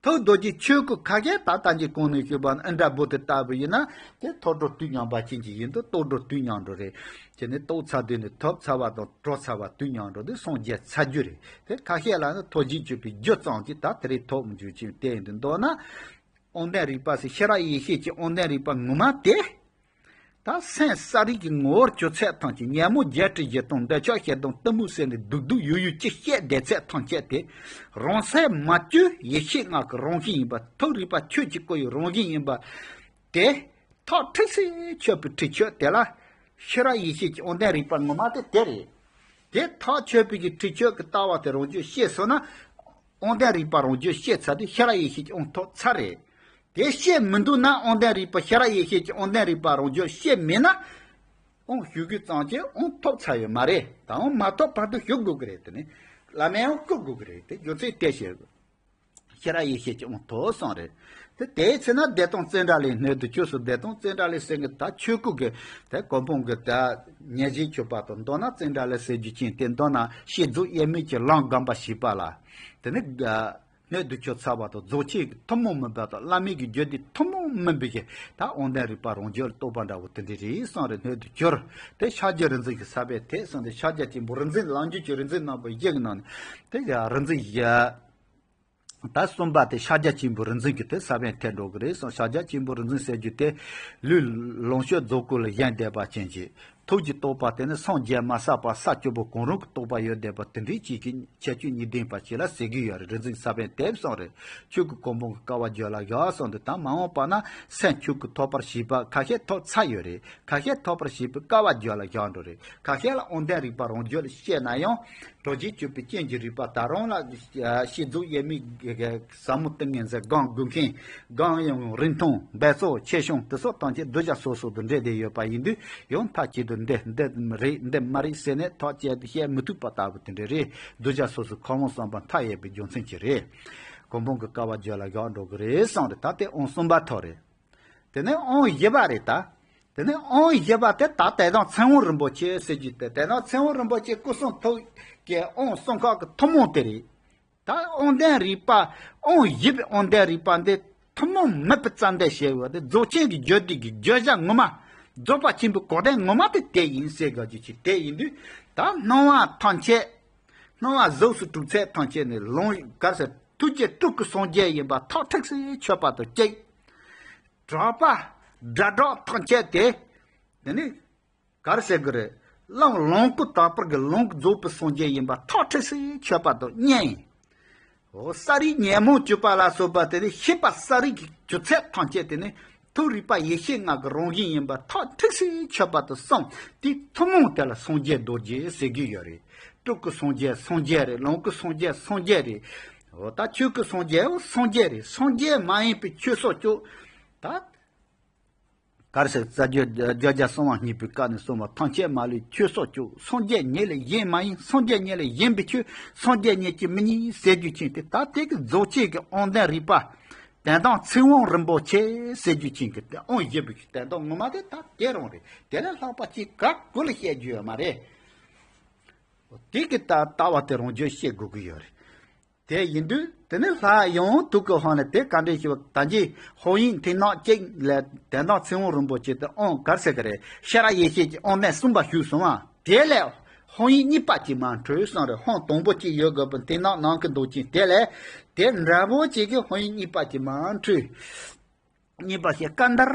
ཐུགས་རྡོ་རྗེ་ཆོས་སྐུ་ཁ་ཤས། ད་ལྟ་ཅི་གོང་ནས་ཞུས་པ་ཨིནྡྲ་བྷུ་ཏི་ལྟ་བུ་ཡིན་ན་དེ་ཐོག་འགྲོ་དུས་མཉམ་པ་ཅན་གྱི་ཡིན་དུས་ཐོག་འགྲོ་དུས་མཉམ་འགྲོ་རེད། དེ་ནས་ཐོག་ཚར་དུས་ནས་ཐོག་ཚར་བ་དང་འགྲོ་ཚར་བ་དུས་མཉམ་འགྲོ་དུས་སངས་རྒྱས་ཚར་རྒྱུ་རེད། དེ་ཁ་ཤས་ལ་ནི་ཐོག་རྗེས་གཅོད་པའི་རྒྱུ་ཙམ་གྱིས་ད་དེ་རིང་ཐོག་མི་འཇུག་ཅིང་བསྟན་དུ་འདོད་ན། དབང་ལྡན་རིག་པ་ཟེར་ཤེས་རབ་ཡེ་ཤེས་ཀྱི་དབང་ལྡན་རིག་པ་ངོ་མ་དེ། ད་སེམས་ས་རིག་གི་ངོ་བོར་གྱུར་ཚད་ཐམས་ཅད་ཉོན་མོངས་བརྒྱད་ཁྲི་བཞི་སྟོང་འདོད་ཆགས་ཞེ་སྡང་གཏི་མུག་ཟེར་ནས་སྡུག་སྡུག་ཡུག་ཡུག་ཅི་བཤད་བསྡད་ཚད་ཐམས་ཅད་དེ། རང་སེམས་མ་བཅོས་ཡེ་ཤེས་ལྔ་གི་རང་བཞིན་ཡིན་པ། ཐུགས་རིག་པ་ཆོས་ཀྱི་སྐུ་ཡི་རང་བཞིན་ཡིན་པ། དེ་ཐག་ཁྲིག་སེ་ཆོད་པའི་ཁྲིད་ཆོས་དེ་ལ་ཤེས་རབ་ཡེ་ཤེས་ཀྱི་དབང་ལྡན་རིག་པ་ངོ་མ་དེ་དེ་རེད། དེ་ཐག་ཆོད་པའི་གི་ཁྲིད་ཆོས་ཀྱི་ལྟ་བ་དེ་རང་རྒྱུད་ཤེས་སོང་ན། དབང་ལྡན་རིག་པ་རང་རྒྱུད་ཤེས་ཚར་དུས་ཤེས་རབ་ཡེ་ཤེས་ཀྱི་དབང་ཐོབ་ཚར་རེད། དེ་ཤེས་མི་འདུག་ན་དབང་ལྡན་རིག་པ་ཤེས་རབ་ཡེ་ཤེས་ཀྱི་དབང་ལྡན་རིག་པ་རང་རྒྱུད་ཤེས་མེད་ན། དབང་ཞུ་རྒྱུ་ཙམ་གྱིས་དབང་ཐོབ་ཚར་ཡོད་མ་རེད། ད་དབང་མ་ཐོབ་བར་དུ་ཞུ་དགོས་ཀྱི་རེད། དེ་ནི་བླ་མས་དབང་བསྐུར་དགོས་ཀྱི་རེད། དེ་རྒྱུ་མཚན་དེ་བཤད་དགོས། ཤེས་རབ་ཡེ་ཤེས་ཀྱི་དབང་ཐོབ་སོང་རེད། དེ་དེའི་ཚེ་ན་བདེ་སྟོང་ཙནྡྲ་ལའི་སྣོད་དུ་གྱུར་སོང་། བདེ་སྟོང་ཙནྡྲ་ལའི་སེང་གེ་ད་ཆོས་སྐུ་གི་དེ་གོ་འཕང་གི་ད་ཉེར་བཞི་མཆོད་པ་དང་མདོར་ན་ཙནྡྲ་ལའི་གསེར་འགྱུར་ཅན་དེ་མདོར་ན་བསྐྱེད་རྫོགས་དབྱེར་མེད་ཀྱི་ལམ་སྒོམ་པ་བྱས་པ་ལ། དེ་ནི་སྣོད་དུ་གྱུར་ཚར་བ་དང་རྫོགས་ཆེན་གྱི་ཐུན་མོང་མིན་པ་དང་བླ་མེད་ཀྱི་རྒྱུད་སྡེ་ཐུན་མོང་མིན་པའི་གི་ད་དབང་ལྡན་རིག་པ་རང་རྒྱུད་ལ་རྟོགས་པ་འདྲ་བོ་དེ་འདྲ་རེད་གསུངས་རེད། སྣོད་དུ་གྱུར། དེ་ཕྱག་རྒྱ་རིག་འཛིན་གྱི་ས་བོན་དེ་གསུངས་ཏེ། ཕྱག་རྒྱ་ཆེན་པོ་རིག་འཛིན་ལམ་རྒྱུད་ཀྱི་རིག་འཛིན་རྣམ་པ་བཞི་གི་ནང་ནས་དེ་ཡང་རིག་འཛིན་བཞི། ད་གསུམ་པ་དེ་ཕྱག་རྒྱ་ཆེན་པོ་རིག་འཛིན་གྱི་དེ་ས་བོན་ཐལ་འགྲོ་གི་རེད་གསུངས། ཕྱག་རྒྱ་ཆེན་པོ་རིག་འཛིན་ཟེར་རྒྱུ་དེ་ལུས་ལོངས་སྤྱོད་རྫོགས་སྐུ་ལ་ཞེན་བསྡད་པ་ཅན་གྱི་ཐུགས་ཀྱི་རྟོག་པ་དེ་ནི་སངས་རྒྱས་མ་གསལ་བར་ས་བཅུ་པོ་གང་རུང་གི་རྟོགས་པ་ཡོད་བསྡད་པ་དེ་འདྲའི་ཅིག་གི་ཁྱད་ཆོས་གཉིས་ལྡན་པ་ཞིག་ལ་ཟེར་གྱི་ཡོད་རེད། རིག་འཛིན་ས་བོན་དེ་གསུངས་རེད། ཆོས་ཀྱི་གོ་འཕང་གི་དཀའ་བ་བརྒྱུད་ལ་བཞག་གསུངས་འདུག་ད་མ་འོངས་པ་ན་སེམས་ཆོས་ཀྱི་ཐོབ་པར་བྱེད་པ་ཁ་ཤས་ཐོབ་ཚར་ཡོད་རེད། ཁ་ཤས་ཐོབ་པར་བྱེད་པའི་དཀའ་བ་བརྒྱུད་ལ་བཞག་འགྲོ་རེད། ཁ་ཤས་ལ་དབང་ལྡན་རིག་པ་རང་རྒྱུད་ལ་སྐྱེས་ན་ཡང་། རྡོ་རྗེ་གཅོད་པའི་རྐྱེན་གྱིས་རིག་པ་ད་རུང་ལ་བསྐྱེད་རྫོགས་དབྱེར་མེད་ཟབ་མོ་ཏིང་ངེ་འཛིན་སྒོམ་དགོས་མཁན། སྒོམ་ཡང་རིང་ཐུང་འབད་རྩོལ་ཆེ་ཆུང་དེ་སོགས་ཐམས་ཅད་གདུལ་བྱ་སོ་སོ་དང་འབྲེལ་བསྡད་ཡོད་པ་ཡིན་དུས་ཡང་མཐའ་གཅིག་ཏུ་འདི་འདི་རེད་འདི་མ་རེད་ཟེར་ནས་ཐག་བཅད་དེ་བཤད་མི་ཐུབ་པ་ལྟ་བུ་དེ་འདྲ་རེད། གདུལ་བྱ་སོ་སོའི་ཁམས་དབང་བསམ་པ་མཐའ་ཡས་པའི་རྒྱུ་མཚན་གྱིས་རེད། གོ་འཕང་གི་དཀའ་བ་བརྒྱུད་ལ་བཞག་འགྲོ་གི་རེད་གསུངས་རེད། ད་དེ་དབང་གསུམ་པ་ཐོབ་རེད། དེ་ནས་དབང་བཞི་པ་རེད་ད། དེ་ནས་དབང་བཞི་པ་དེ་ད་དད་དང་ཚིག་དབང་རིན་པོ་ཆེ་ཟེར་རྒྱུ་དེ། དད་དང་ཚིག་དབང་རིན་པོ་ཆེ་སྐུ་གསུང་ཐུགས་ཀྱི་དབང་གསུམ་ཀ་གི་ཐུན་མོང་དེ་རེད། ད་དབང་ལྡན་རིག་པ་དབང་བཞི་པའི་དབང་ལྡན་རིག་པ་འདི་ཐུན་མོང་མིན་པའི་རྩ་འདི་ཞེས་པ་དེ་རྫོགས་ཆེན་གྱི་རྒྱུད་སྡེ་གི་བརྗོད་བྱ་ངོ་མ། རྫོགས་པ་ཆེན་པོའི་གོ་དོན་ངོ་མ་དེ་དེ་ཡིན་ཟེར་དགོས་རྒྱུ་ཅིག་དེ་ཡིན་དུས། ད་སྣང་བ་ཐམས་ཅད། སྣང་བ་གཟུགས་སུ་གྲུབ་ཚད་ཐམས་ཅད་ནི་ལོངས་གར་ཟེར་ཐུགས་རྗེ་སྤྲུལ་སྐུ་སངས་རྒྱས་ཡིན་པ་ཐག་ཁྲིག་སེ་ཆོད་པ་དང་གཅིག་གྲགས་པ་སྒྲ་སྒྲོགས་ཐམས་ཅད་དེ། དེ་ནི་གར་ཟེར་གི་རེད། བླ་མ་ལོངས་སྐུ་དག་པར་གྱི་ལོངས་སྐུ་རྫོགས་པའི་སངས་རྒྱས་ཡིན་པ་ཐག་ཁྲིག་སེ་ཆོད་པ་དང་གཉིས། འོ་ས་རིག་ཉོན་མོངས་སྤྱོད་པ་ལ་སོགས་པ་དེ་ནི་ཤེས་པ་ས་རིག་གི་རྒྱུ་ཚད་ཐམས་ཅད་དེ་ནི་ཐུགས་རིག་པ་ཡེ་ཤེས་ལྔ་གི་རང་བཞིན་ཡིན་པ་ཐག་ཁྲིག་སེ་ཆོད་པ་དང་གསུམ། དེའི་ཐུན་མོང་དེ་ལ་སངས་རྒྱས་རྡོ་རྗེ་ཟེར་གྱི་ཡོད་རེད། སྤྲུལ་སྐུ་སངས་རྒྱས་སངས་རྒྱས་རེད། ལོངས་སྐུ་སངས་རྒྱས་སངས་རྒྱས་རེད། འོ་ད་ཆོས་སྐུ་སངས་རྒྱས་འོ་སངས་རྒྱས་རེད། སངས་རྒྱས་མ་ཡིན་པའི་ཆོས་སོགས་ཀྱང་ད། གར་ཟེར་རྩ་རྒྱུད་བརྗོད་བྱ་གསང་བ་གཉིས་པའི་སྐབས་ནས་གསུངས་པ་ཐམས་ཅད་མ་ལུས་ཆོས་སོགས་ཀྱང་སངས་རྒྱས་ཉིད་ལས་གཞན་མ་ཡིན། སངས་རྒྱས་ཉིད་ལས་གཞན་པའི་ཆོས་སངས་རྒྱས་ཉིད་ཀྱིས་མི་རྙེད་ཟེར་རྒྱུ་ཅན་དེ་ད་དེ་གི་རྫོགས་ཆེན་གྱི་དབང་ལྡན་རིག་པ། དད་དང་ཚིག་དབང་རིན་པོ་ཆེ་ཟེར་རྒྱུ་ཅན་གྱི་དབང་བཞི་པའི་དད་དང་ངོ་མ་དེ་ད་དེ་རང་རེད། དེ་ལས་ལྷག་པ་ཅིག་ག་གུ་ལ་བཤད་རྒྱུ་ཡོད་མ་རེད། དེ་གི་ད་ལྟ་བ་དེ་རང་རྒྱུད་བཤད་དགོས་ཀྱི་ཡོད་རེད། དེ་ཡིན་དུས་དེ་ནི་ལྷ་ཡང་དུག་གི་ཧོ་ནས་དེ་ག་འདྲས་ཞིག་ད་ཅི་ཧོ་ཡིན་མཐིང་ནག་གཅིག་ལས་དད་དང་ཚིག་དབང་རིན་པོ་ཆེ་དེ་དབང་གར་ཟེར་གི་རེད། ཤེས་རབ་ཡེ་ཤེས་ཀྱི་དབང་ལྡན་གསུམ་པ་ཞུས་སོང་བ། དེ་ལས་ཧོ་ཡིན་གཉིས་པ་ཅིག་མ་འཕྲོས་སོང་རེད། ཧོ་དང་པོ་ཅིག་ཡོད་དགོས་པ་མཐིང་ནག་ནང་གི་འདུག་ཅིང་དེ་ལས་དེ་འདྲ་པོ་ཅིག་གི་ཧོ་ཡིན་གཉིས་པ་ཅིག་མ་འཕྲོས། གཉིས་པ་ཞེས་སྐད་འདར་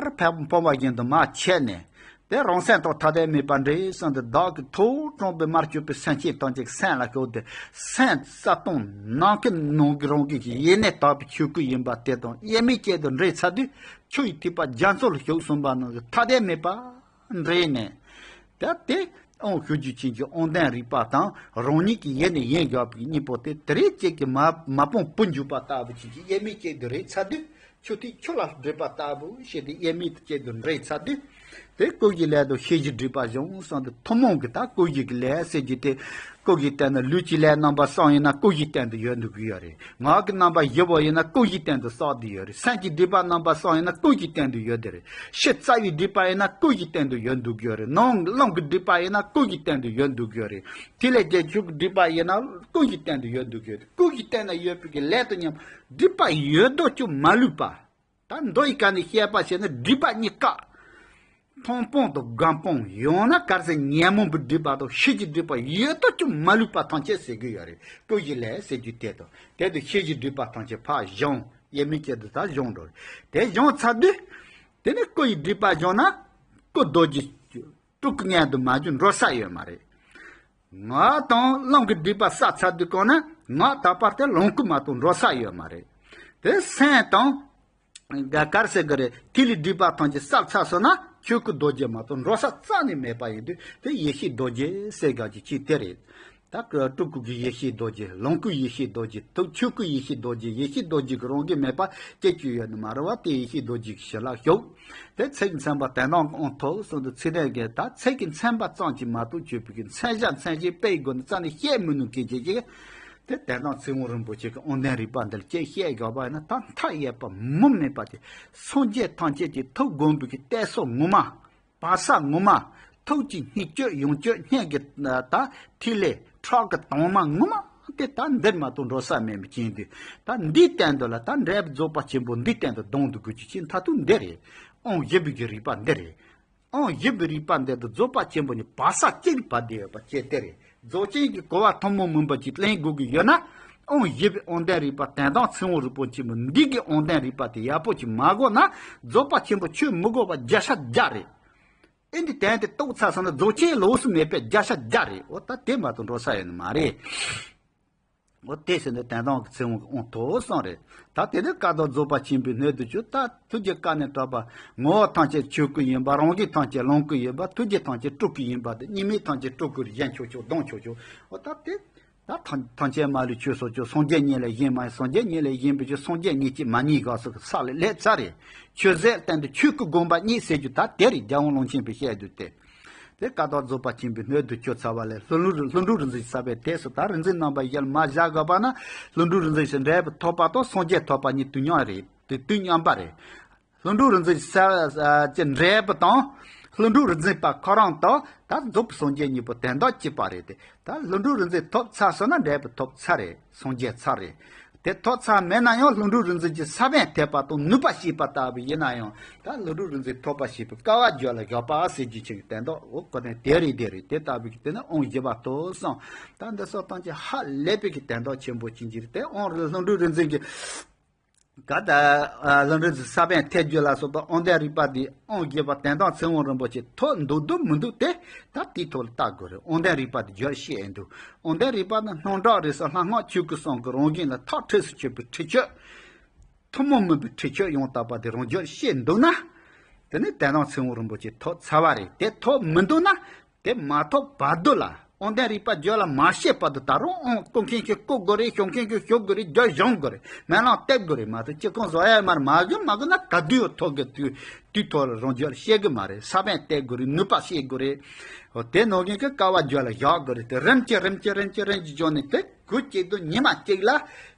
འཕོ་བ་བཞིན་དུ་མར་ཆད་ནས། དེ་རང་སེམས་དང་ཐ་དད་མེད་པ་འདྲེས་གསུངས་ཏེ། བདག་གི་ཐོག་དྲངས་པའི་མར་གྱུར་པའི་སེམས་ཅན་ཐམས་ཅད་སེམས་ལ་ཞོག་སྟེ། སེམས་གསལ་སྟོང་ནམ་མཁའི་ནང་གི་རང་གི་ཡེ་ནས་དག་པའི་ཆོས་སྐུ་ཡིན་པ་དེ་དང་དབྱེར་མེད་གཅིག་ཏུ་འདྲེས་ཚར་དུས། ཆུ་ཡི་ཐིགས་པ་རྒྱ་མཚོ་ལ་ཞུགས་གསུངས་པ་ནང་བཞིན་ཐ་དད་མེད་པ་འདྲེས་ནས། ད་དེ་དབང་ཞུ་རྒྱུ་ཅན་གྱི་དབང་ལྡན་རིག་པ་དང་རང་ཉིད་ཀྱི་ཡེ་ནས་ཡེ་འགག་པའི་གཉིས་པོ་དེ་དེ་རིང་གཅིག་གི་མ་མ་སྤངས་བུ་འཇུག་པ་ལྟ་བུ་ཅན་གྱི་དབྱེར་མེད་གཅིག་ཏུ་འདྲེས་ཚར་དུས། ཆུ་ཐིགས་ཆུ་ལ་འདྲེས་པ་ལྟ་བུ་ཞེས་ཏེ་དབྱེར་མེད་དུ་གཅིག་ཏུ་འདྲེས་ཚར་དུས། དེ་ཀུན་གཞིའི་ལས་དང་ཤེས་བྱའི་སྒྲིབ་པ་སྦྱོང་གསུངས་ཏེ། ཐུན་མོང་གི་ད་ཀུན་གཞི་གི་ལས་ཟེར་རྒྱུ་དེ། ཀུན་གཞི་སྟེང་ན་ལུས་ཀྱི་ལས་རྣམ་པ་གསུམ་ཡིན་ན་ཀུན་གཞི་སྟེང་དུ་ཡོད་འདུག་གི་ཡོད་རེད། ངག་གི་རྣམ་པ་བཞི་པོ་ཡིན་ན་ཀུན་གཞི་སྟེང་དུ་བསགས་བསྡད་ཡོད་རེད། སེམས་ཀྱི་སྒྲིབ་པ་རྣམ་པ་གསུམ་ཡིན་ན་ཀུན་གཞི་སྟེང་དུ་ཡོད་བསྡད་རེད། ཕྱི་རྩ་བའི་སྒྲིབ་པ་ཡིན་ན་ཀུན་གཞི་སྟེང་དུ་ཡོད་འདུག་གི་ཡོད་རེད། ནང་རླུང་གི་སྒྲིབ་པ་ཡིན་ན་ཀུན་གཞི་སྟེང་དུ་ཡོད་འདུག་གི་ཡོད་རེད། ཐིག་ལེ་བརྒྱད་ཅུ་གི་སྒྲིབ་པ་ཡིན་ན་ཀུན་གཞི་སྟེང་དུ་ཡོད་འདུག་གི་ཡོད་རེད། ཀུན་གཞི་སྟེང་ན་ཡོད་པའི་གི་ལས་དང་མཉམ་སྒྲིབ་པ་ཡོད་དོ་ཅོག་མ་ལུས་པ། ད་མདོ་ཡི་ག་ནས་བཤད་པ་བྱས་ན་སྒྲིབ་པ་གཉིས་ཀ། མཐོང་སྤང་དང་སྒོམ་སྤང་ཡང་ན་ག་རེ་ཟེར་ཉོན་མོངས་པའི་སྒྲིབ་པ་དང་ཤེས་བྱའི་སྒྲིབ་པ་ཡོད་དོ་ཅོག་མ་ལུས་པ་ཐམས་ཅད་ཟེར་གི་ཡོད་རེད། ཀུན་གཞིའི་ལས་ཟེར་རྒྱུ་དེ་དང་དེ་དང་ཤེས་བྱའི་སྒྲིབ་པ་ཐམས་ཅད་ཕར་སྦྱངས་ཡེ་མི་སྐྱེ་དུ་ད་སྦྱངས་འགྲོ་རེད། དེ་སྦྱངས་ཚར་དུས་དེ་ནས་སྐུ་ཡི་སྒྲིབ་པ་སྦྱངས་ན་སྐུ་རྡོ་རྗེ་སྤྲུལ་སྐུ་མངལ་དུ་མ་འཇུག་འགྲོ་ས་ཡོད་མ་རེད། ངག་དང་རླུང་གི་སྒྲིབ་པ་བསལ་ཚར་དུས་གང་ན་ངག་དག་པ་སྟེ་ལོངས་སྐུ་མ་གཏོགས་འགྲོ་ས་ཡོད་མ་རེད། དེ་སེམས་དང་ག་གར་ཟེར་གི་རེད། ཐིག་ལེ་སྒྲིབ་པ་ཐམས་ཅད་བསལ་ཚར་སོང་ན་ཆོས་སྐུ་རྡོ་རྗེ་མ་གཏོགས་འགྲོ་ས་རྩ་ནས་མེད་པ་ཡིན་དུས་དེ་ཡེ་ཤེས་རྡོ་རྗེ་ཟེར་ག་གི་ཅིག་དེ་རེད། ད་སྤྲུལ་སྐུ་གི་ཡེ་ཤེས་རྡོ་རྗེ། ལོངས་སྐུ་ཡེ་ཤེས་རྡོ་རྗེ། ཐུགས་ཆོས་སྐུ་ཡེ་ཤེས་རྡོ་རྗེ། ཡེ་ཤེས་རྡོ་རྗེ་གི་རང་གི་མེད་པ་སྐྱེ་བཅུག་ཡོད་ནི་མ་རེད་བ། དེ་ཡེ་ཤེས་རྡོ་རྗེ་གི་ཞི་ལྷག་ཤོག་དེ་ཚིག་གི་མཚན་པ་དོན་དམ་གྱི་དབང་ཐོབ་གསུངས་ཏེ། ཚིག་དོན་གྱི་ད་ཚིག་གི་མཚན་པ་ཙམ་གྱིས་མ་གཏོགས་བརྗོད་པའི་གི་མཚན་བྱ་མཚན་བྱེད་སྤེལ་དགོས་ནི་རྩ་ནས་བཤད་མི་ནུས་མཁན་ཅིག་ཅིག་དེ་དོན་དམ་ཚིག་དབང་རིན་པོ་ཆེ་གི་དབང་ལྡན་རིག་པ་འདི་ལ་ཅིག་བཤད་དགོས་པ་ཡིན་ན། ད་མཐའ་ཡས་པ་མུ་མེད་པ་དེ་སངས་རྒྱས་ཐམས་ཅད་ཀྱི་ཐུགས་དགོངས་པའི་གི་གཏད་སོ་ངོ་མ། བར་ས་ངོ་མ། ཐུགས་ཀྱི་སྙིང་བཅུད་ཡོངས་བཅུད་སྙིང་གི་ད་ཐིག་ལེ་ཁྲག་གི་དྭངས་མ་ངོ་མ་དེ་ད་འདིར་མ་གཏོགས་འགྲོ་ས་མེད་མི་ཅན་དུས། ད་འདིའི་སྟེང་དུ་ལ་ད་འབྲས་བུ་རྫོགས་པ་ཆེན་པོ་འདིའི་སྟེང་དུ་ལྡང་དུ་དགོས་ཀྱི་ཅིག་མཐར་ཐུག་འདི་རེད། དབང་བཞི་པའི་གི་རིག་པ་འདི་རེད། དབང་བཞི་པའི་རིག་པ་འདི་དུ་རྫོགས་པ་ཆེན་པོ་ནི་བར་ས་གཅིག་བར་བསྡད་ཡོད་པ་ཅེས་དེ་རེད། རྫོགས་ཆེན་གྱི་གོ་བ་ཐུན་མོང་མིན་པ་ཅིག་ལེན་དགོས་ཀྱི་ཡོད་ན། དབང་བཞི་པའི་དབང་ལྡན་རིག་པ་དོན་དམ་ཚིག་དབང་རིན་པོ་ཆེན་པོ་འདི་གི་དབང་ལྡན་རིག་པ་དེ་ཡག་པོ་ཅིག་མ་གོ་ན། རྫོགས་པ་ཆེན་པོ་ཆོས་མི་གོ་བ་བརྒྱ་ཆ་བརྒྱ་རེད། ཨེ་འདི་དོན་དེ་རྟོགས་ཚར་སོང་ན་རྫོགས་ཆེན་ལོགས་སུ་མེད་པའི་བརྒྱ་ཆ་བརྒྱ་རེད། འོ་ད་དེ་མ་གཏོགས་འགྲོ་ས་ཡོད་ནི་མ་རེད། འོ་དེ་ཟེར་ནས་དོན་དམ་གྱི་ཚིག་དབང་གི་དབང་ཐོབ་སོང་རེད། ད་དེ་ནས་བཀའ་དང་རྫོགས་པ་ཆེན་པོའི་སྣོད་དུ་གྱུར། ད་ཐུགས་རྗེ་བཀའ་ནི་གྲགས་པ། ངོ་བོ་ཐམས་ཅད་ཆོས་སྐུ་ཡིན་པ། རང་བཞིན་ཐམས་ཅད་ལོངས་སྐུ་ཡིན་པ། ཐུགས་རྗེ་ཐམས་ཅད་སྤྲུལ་སྐུ་ཡིན་པ་དེ། གཉིས་མེད་ཐམས་ཅད་སྤྲུལ་སྐུར་བཞེངས་ཆོག་ཆོག་གཏོང་ཆོག་ཆོག་འོ་ད་དེ། ད་ཐམས་ཐམས་ཅད་མ་ལུས་ཆོས་སོ་ཅོག་སངས་རྒྱས་ཉིད་ལས་གཞན་མ་ཡིན། སངས་རྒྱས་ཉིད་ལས་གཞན་པའི་ཆོས་སངས་རྒྱས་ཉིད་ཀྱིས་མ་རྙེད་ག་སོགས་ཀྱི་ས་ལ་སླེབས་ཚར་རེད། ཆོས་ཟད་སྟེང་དུ་ཆོས་སྐུ་བསྒོམ་པ་ཉིད་ཟེར་རྒྱུ་ད་དེ་རེད། རྒྱལ་དབང་ཀློང་ཆེན་པོས་བཤད་རྒྱུ་དེ། དེ་བཀའ་དང་རྫོགས་པ་ཆེན་པོའི་སྣོད་དུ་གྱུར་ཚར་བ་ལས་ལྷུན་ལྷུན་ལྷུན་གྲུབ་རིག་འཛིན་གྱི་ས་པའི་དེ་སུ་ད་རིག་འཛིན་རྣམ་པ་བཞིར་མ་བཞག་དགོས་པ་ན། ལྷུན་གྲུབ་རིག་འཛིན་གྱི་འབྲས་བུ་ཐོབ་པ་དང་སངས་རྒྱས་ཐོབ་པ་གཉིས་དུས་མཉམ་རེད། དེ་དུས་མཉམ་པ་རེད། ལྷུན་གྲུབ་རིག་འཛིན་གྱི་ས་ཀྱི་འབྲས་བུ་དང་། ལྷུན་གྲུབ་རིག་འཛིན་པ་ཁོ་རང་དང་ད་རྫོགས་པའི་སངས་རྒྱས་གཉིས་པོ་དོན་དག་གཅིག་པ་རེད་དེ། ད་ལྷུན་གྲུབ་རིག་འཛིན་ཐོབ་ཚར་སོང་ན་འབྲས་བུ་ཐོབ་ཚར་རེད། སངས་རྒྱས་ཚར་རེད། དེ་ཐོབ་ཚར་མེད་ན་ཡང་ལྷུན་གྲུབ་རིག་འཛིན་གྱི་ས་བོན་ཐེབས་པ་དང་ནུས་པ་སྐྱེས་པ་ལྟ་བུ་ཡིན་ན་ཡང་། ད་ལྷུན་གྲུབ་རིག་འཛིན་ཐོབ་པ་ཞེས་པའི་དཀའ་བ་རྒྱུད་ལ་བཞག་པ་ཟེར་རྒྱུ་ཅིག་གི་དོན་དག་འོ་གོ་ནས་དེ་རེད་དེ་རེད། དེ་ལྟ་བུའི་གི་དེ་ནི་དབང་བཞི་པ་ཐོབ་སོང་། ད་འདི་སོགས་ཐམས་ཅད་ཧ་ལས་པའི་གི་དོན་དག་ཆེན་པོ་ཅིག་འགྱུར་ཏེ། དབང་རིག་ལྷུན་གྲུབ་རིག་འཛིན་གྱི་ག་ད་ལྷུན་གྲུབ་ཀྱི་ས་བོན་ཐེབས་རྒྱུ་ལ་སོགས་པ་དབང་ལྡན་རིག་པ་འདི་དབང་བཞི་པ་དོན་དམ་ཚིག་དབང་རིན་པོ་ཆེ་ཐོབ་འདུག་འདུག་མི་འདུག་དེ་ད་དེའི་ཐོག་ལ་བལྟ་དགོས་རེད། དབང་ལྡན་རིག་པ་འདི་རྒྱུད་ཤེས་ཨེ་འདུག་དབང་ལྡན་རིག་པ་ནི་སྣང་གྲགས་རིག་གསུམ་ལྷ་སྔགས་ཆོས་སྐུ་གསུམ་གྱི་རང་བཞིན་ལ་ཐག་ཁྲིགས་སུ་ཆོད་པའི་ཁྲིད་ཆོས། ཐུན་མོང་མིན་པའི་ཁྲིད་ཆོས་ཡང་དག་པ་དེ་རང་རྒྱུད་ཤེས་འདུག་ན། དེ་ནི་དོན་དམ་ཚིག་དབང་རིན་པོ་ཆེ་ཐོབ་ཚར་བ་རེད། དེ་ཐོབ་མི་འདུག་ན། དེ་མ་ཐོབ་བར་དུ་ལ་དབང་ལྡན་རིག་པ་རྒྱུད་ལ་མ་སྐྱེས་བར་དུ་ད་རུང་དབང་བསྐུར་མཁན་གྱིས་བསྐུར་དགོས་རེད། ཞུ་མཁན་གྱིས་ཞུ་དགོས་རེད། རྒྱུད་སྦྱོང་དགོས་རེད། སྨོན་ལམ་བཏབ་དགོས་རེད་མ་གཏོགས་ཅི་གང་བཟོ་ཡ་མར་མ་གི་མ་གི་ན་ག་དུས་ཐོག་གི་དུས་དུས་ཐོག་ལ་རང་རྒྱུད་ཤེས་གི་མ་རེད། ས་བོན་བཏབ་དགོས་རེད། ནུས་པ་ཤེས་དགོས་རེད། འོ་དེ་ནང་བཞིན་གྱི་དཀའ་བ་རྒྱུད་ལ་བཞག་དགོས་རེད། དེ་རིམ་གྱིས་རིམ་གྱིས་རིམ་གྱིས་རིམ་གྱིས་བྱུང་ནས་དེ་དགུ་གཅིག་ཏུ་ཉི་མ་གཅིག་ལ་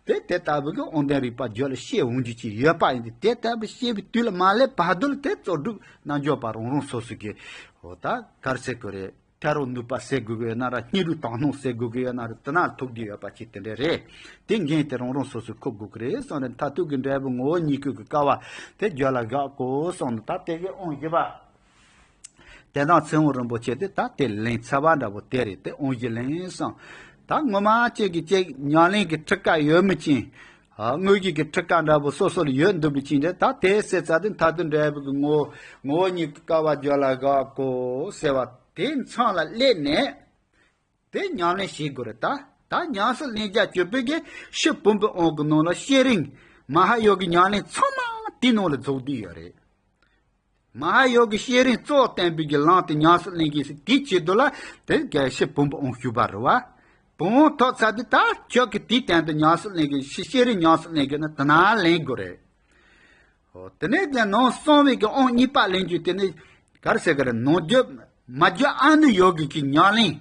དེ་དེ་ལྟ་བུ་གི་དབང་ལྡན་རིག་པ་རྒྱུད་ལ་ཤེས་འོང་རྒྱུ་ཅིག་ཡོད་པ་ཡིན་ཏེ། དེ་ལྟ་བུ་ཤེས་པའི་དུས་ལ་མ་སླེབས་བར་དུ་ལ་དེ་རྩོལ་སྒྲུབ་རྣལ་འབྱོར་པ་རང་རང་སོ་སོ་གི་འོ་ད་ག་རེ་ཟེར་དགོས་རེད། ཐལ་རང་ནུས་པ་ཟེར་དགོས་ཀྱི་ཡོད་ན་ར། སྙིང་རུས་དང་སྣང་ཟེར་དགོས་ཀྱི་ཡོད་ན་ར། དེ་ན་ཐུག་རྒྱུ་ཡོད་པ་ཅིག་དེ་འདྲ་རེད། དེ་འགན་དེ་རང་རང་སོ་སོས་འཁུར་དགོས་ཀྱི་རེད་བསམ་ནས། མཐར་ཐུག་གི་འབྲས་བུ་ངོ་བོ་ཉིད་སྐུ་གི་དཀའ་བ་དེ་རྒྱུད་ལ་བཞག་དགོས་བསམ་ནས། ད་དེ་གི་དབང་བཞི་པ། དོན་དམ་ཚིག་དབང་རིན་པོ་ཆེ་དེ་ད་དེ་ལེན་ཚར་བ་འདྲ་པོ་དེ་རེད། དེ་དབང་བཞི་ལེན་སོང་། ད་ངོ་མ་གཅིག་གིས་གཅིག་ཉམས་ལེན་གྱི་ཁྲིད་ཀ་ཡོད་མི་ཅིག་ཨ། དངོས་གཞི་གི་ཁྲིད་ཀ་འདྲ་པོ་སོ་སོ་ལ་ཡོད་འདུག་པའི་ཕྱིར་འདྲ། ད་དེ་ཟེར་ཚར་དུས་མཐར་ཐུག་འབྲས་བུ་གི་ངོ་བོ་ངོ་བོ་ཉིད་ཀྱི་དཀའ་བ་རྒྱུད་ལ་བཞག་དགོས་ཟེར་བ་དེ་མཚམས་ལ་སླེབས་ནས། དེ་ཉམས་ལེན་བྱེད་དགོས་རེད། ད་ད་ཉམས་སུ་ལེན་རྒྱ་སྐྱོད་པའི་གི་ཕྱི་བུམ་པའི་དབང་གི་ནང་ལ་བསྐྱེད་རིམ། མ་ཧཱ་ཡོ་གི་ཉམས་ལེན་ཚང་མ་དེའི་ནང་ལ་རྫོགས་བསྡད་ཡོད་རེད། མ་ཧཱ་ཡོ་གི་བསྐྱེད་རིམ་གཙོ་བོ་བསྟན་པའི་གི་ལམ་དེ་ཉམས་སུ་ལེན་གྱི་ཟེར་དེའི་ཆེད་དུ་ལ་དེ་གལ་ཕྱི་བུམ་པའི་དབང་ཞུས་པ་རེད་བ། བུམ་དབང་ཐོབ་ཚར་དུས་ད་ཁྱོད་ཀྱིས་དེའི་སྟེང་དུ་ཉམས་སུ་ལེན་གྱི་ཕྱི་བསྐྱེད་རིམ་ཉམས་སུ་ལེན་གྱི་ན་དེ་ན་ལེན་དགོས་རེད། འོ་དེ་ནས་དེ་ནང་གསང་བའི་གི་དབང་གཉིས་པ་ལེན་རྒྱུ་དེ་ནི། ག་རེ་ཟེར་གི་རེད། ནང་རྒྱུད་མ་རྒྱུད་ཨ་ནུ་ཡོ་གི་གི་ཉམས་ལེན།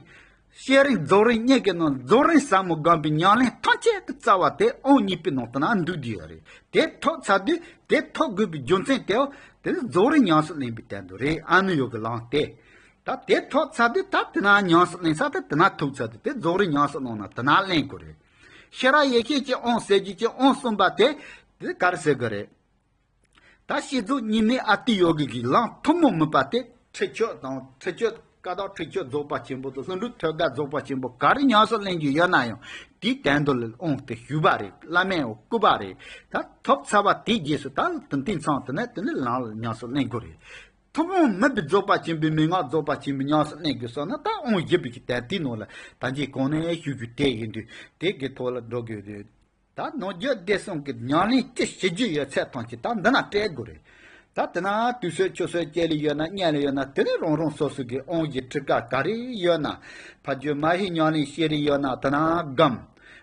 བསྐྱེད་རིམ་རྫོགས་རིམ་གཉིས་ཀྱི་ནང་རྫོགས་རིམ་ཟབ་མོ་སྒོམ་པའི་ཉམས་ལེན་ཐམས་ཅད་ཀྱི་རྩ་བ་དེ་ཨོཾ་གཉིས་པའི་ནང་དུ་ན་འདུས་བསྡད་ཡོད་རེད། དེ་ཐོབ་ཚར་དུས་དེ་ཐོབ་དགོས་པའི་རྒྱུ་མཚན་དེའོ། དེ་ནི་རྫོགས་རིམ་ཉམས་སུ་ལེན་པའི་དོན་དུ་རེད། ཨ་ནུ་ཡོ་གི་ལམ་དེ། ད་དེ་ཐོབ་ཚར་དུས་ད་དེ་ན་ཉམས་སུ་ལེན་ས་དེ་དེ་ན་ཐུག་ཚར་དུས་དེ་རྫོགས་རིམ་ཉམས་སུ་ལེན་ན་དེ་ན་ལེན་དགོས་རེད། ཤེས་རབ་ཡེ་ཤེས་ཀྱི་དབང་ཟེར་རྒྱུ་ཀྱི་དབང་གསུམ་པ་དེ། དེ་ག་རེ་ཟེར་དགོས་རེད། ད་བསྐྱེད་རྫོགས་གཉིས་མེད་ཨ་ཏི་ཡོ་གི་གི་ལམ་ཐུན་མོང་མིན་པ་དེ་ཁྲིད་ཆོས་དང་ཁྲིད་ཆོས་ཀ་དག་ཁྲིད་ཆོས་རྫོགས་པ་ཆེན་པོ་དང་ལྷུན་གྲུབ་ཐོད་རྒལ་རྫོགས་པ་ཆེན་པོ་ག་རེ་ཉམས་སུ་ལེན་རྒྱུ་ཡོད་ན་ཡང་དེའི་དོན་དུ་ལ་དབང་དེ་ཞུས་པ་རེད། བླ་མས་བསྐུར་བ་རེད། ད་ཐོབ་ཚར་བ་དེའི་རྗེས་སུ་ད་དེ་དེང་སང་དེ་ནས་དེ་ནས་ལམ་ལ་ཉམས་སུ་ལེན་དགོས་རེད། ཐུན་མོང་མིན་པའི་རྫོགས་པ་ཆེན་པོའི་མན་ངག་རྫོགས་པ་ཆེན་པོའི་ཉམས་སུ་ལེན་དགོས་སོང་ན་ད་དབང་བཞི་པའི་གི་དོན་དེའི་ནང་ལ་ད་གིན་གོང་ནས་ཞུ་རྒྱུ་དེ་ཡིན་དུས་དེ་གི་ཐོག་ལ་འགྲོ་དགོས་དུས། ད་ནང་རྒྱུད་སྡེ་གསུམ་གྱི་ཉམས་ལེན་ཅི་བྱེད་རྒྱུ་ཡོད་ཚད་ཐམས་ཅད་ད་འདི་ན་སྤྲད་དགོས་རེད། ད་དེ་ན་དུས་གསོལ་ཆུ་གསོལ་བཅས་ལས་ཡོད་ན་བསྙེན་ལས་ཡོད་ན་དེ་ནི་རང་རང་སོ་སོ་གི་དབང་གི་ཁྲིད་ཀ་ག་རེ་ཡོད་ན། ཕ་རྒྱུད་མ་ཧེ་ཉམས་ལེན་བསྐྱེད་རིམ་ཡོད་ན་དེ་ན་སྒོམ།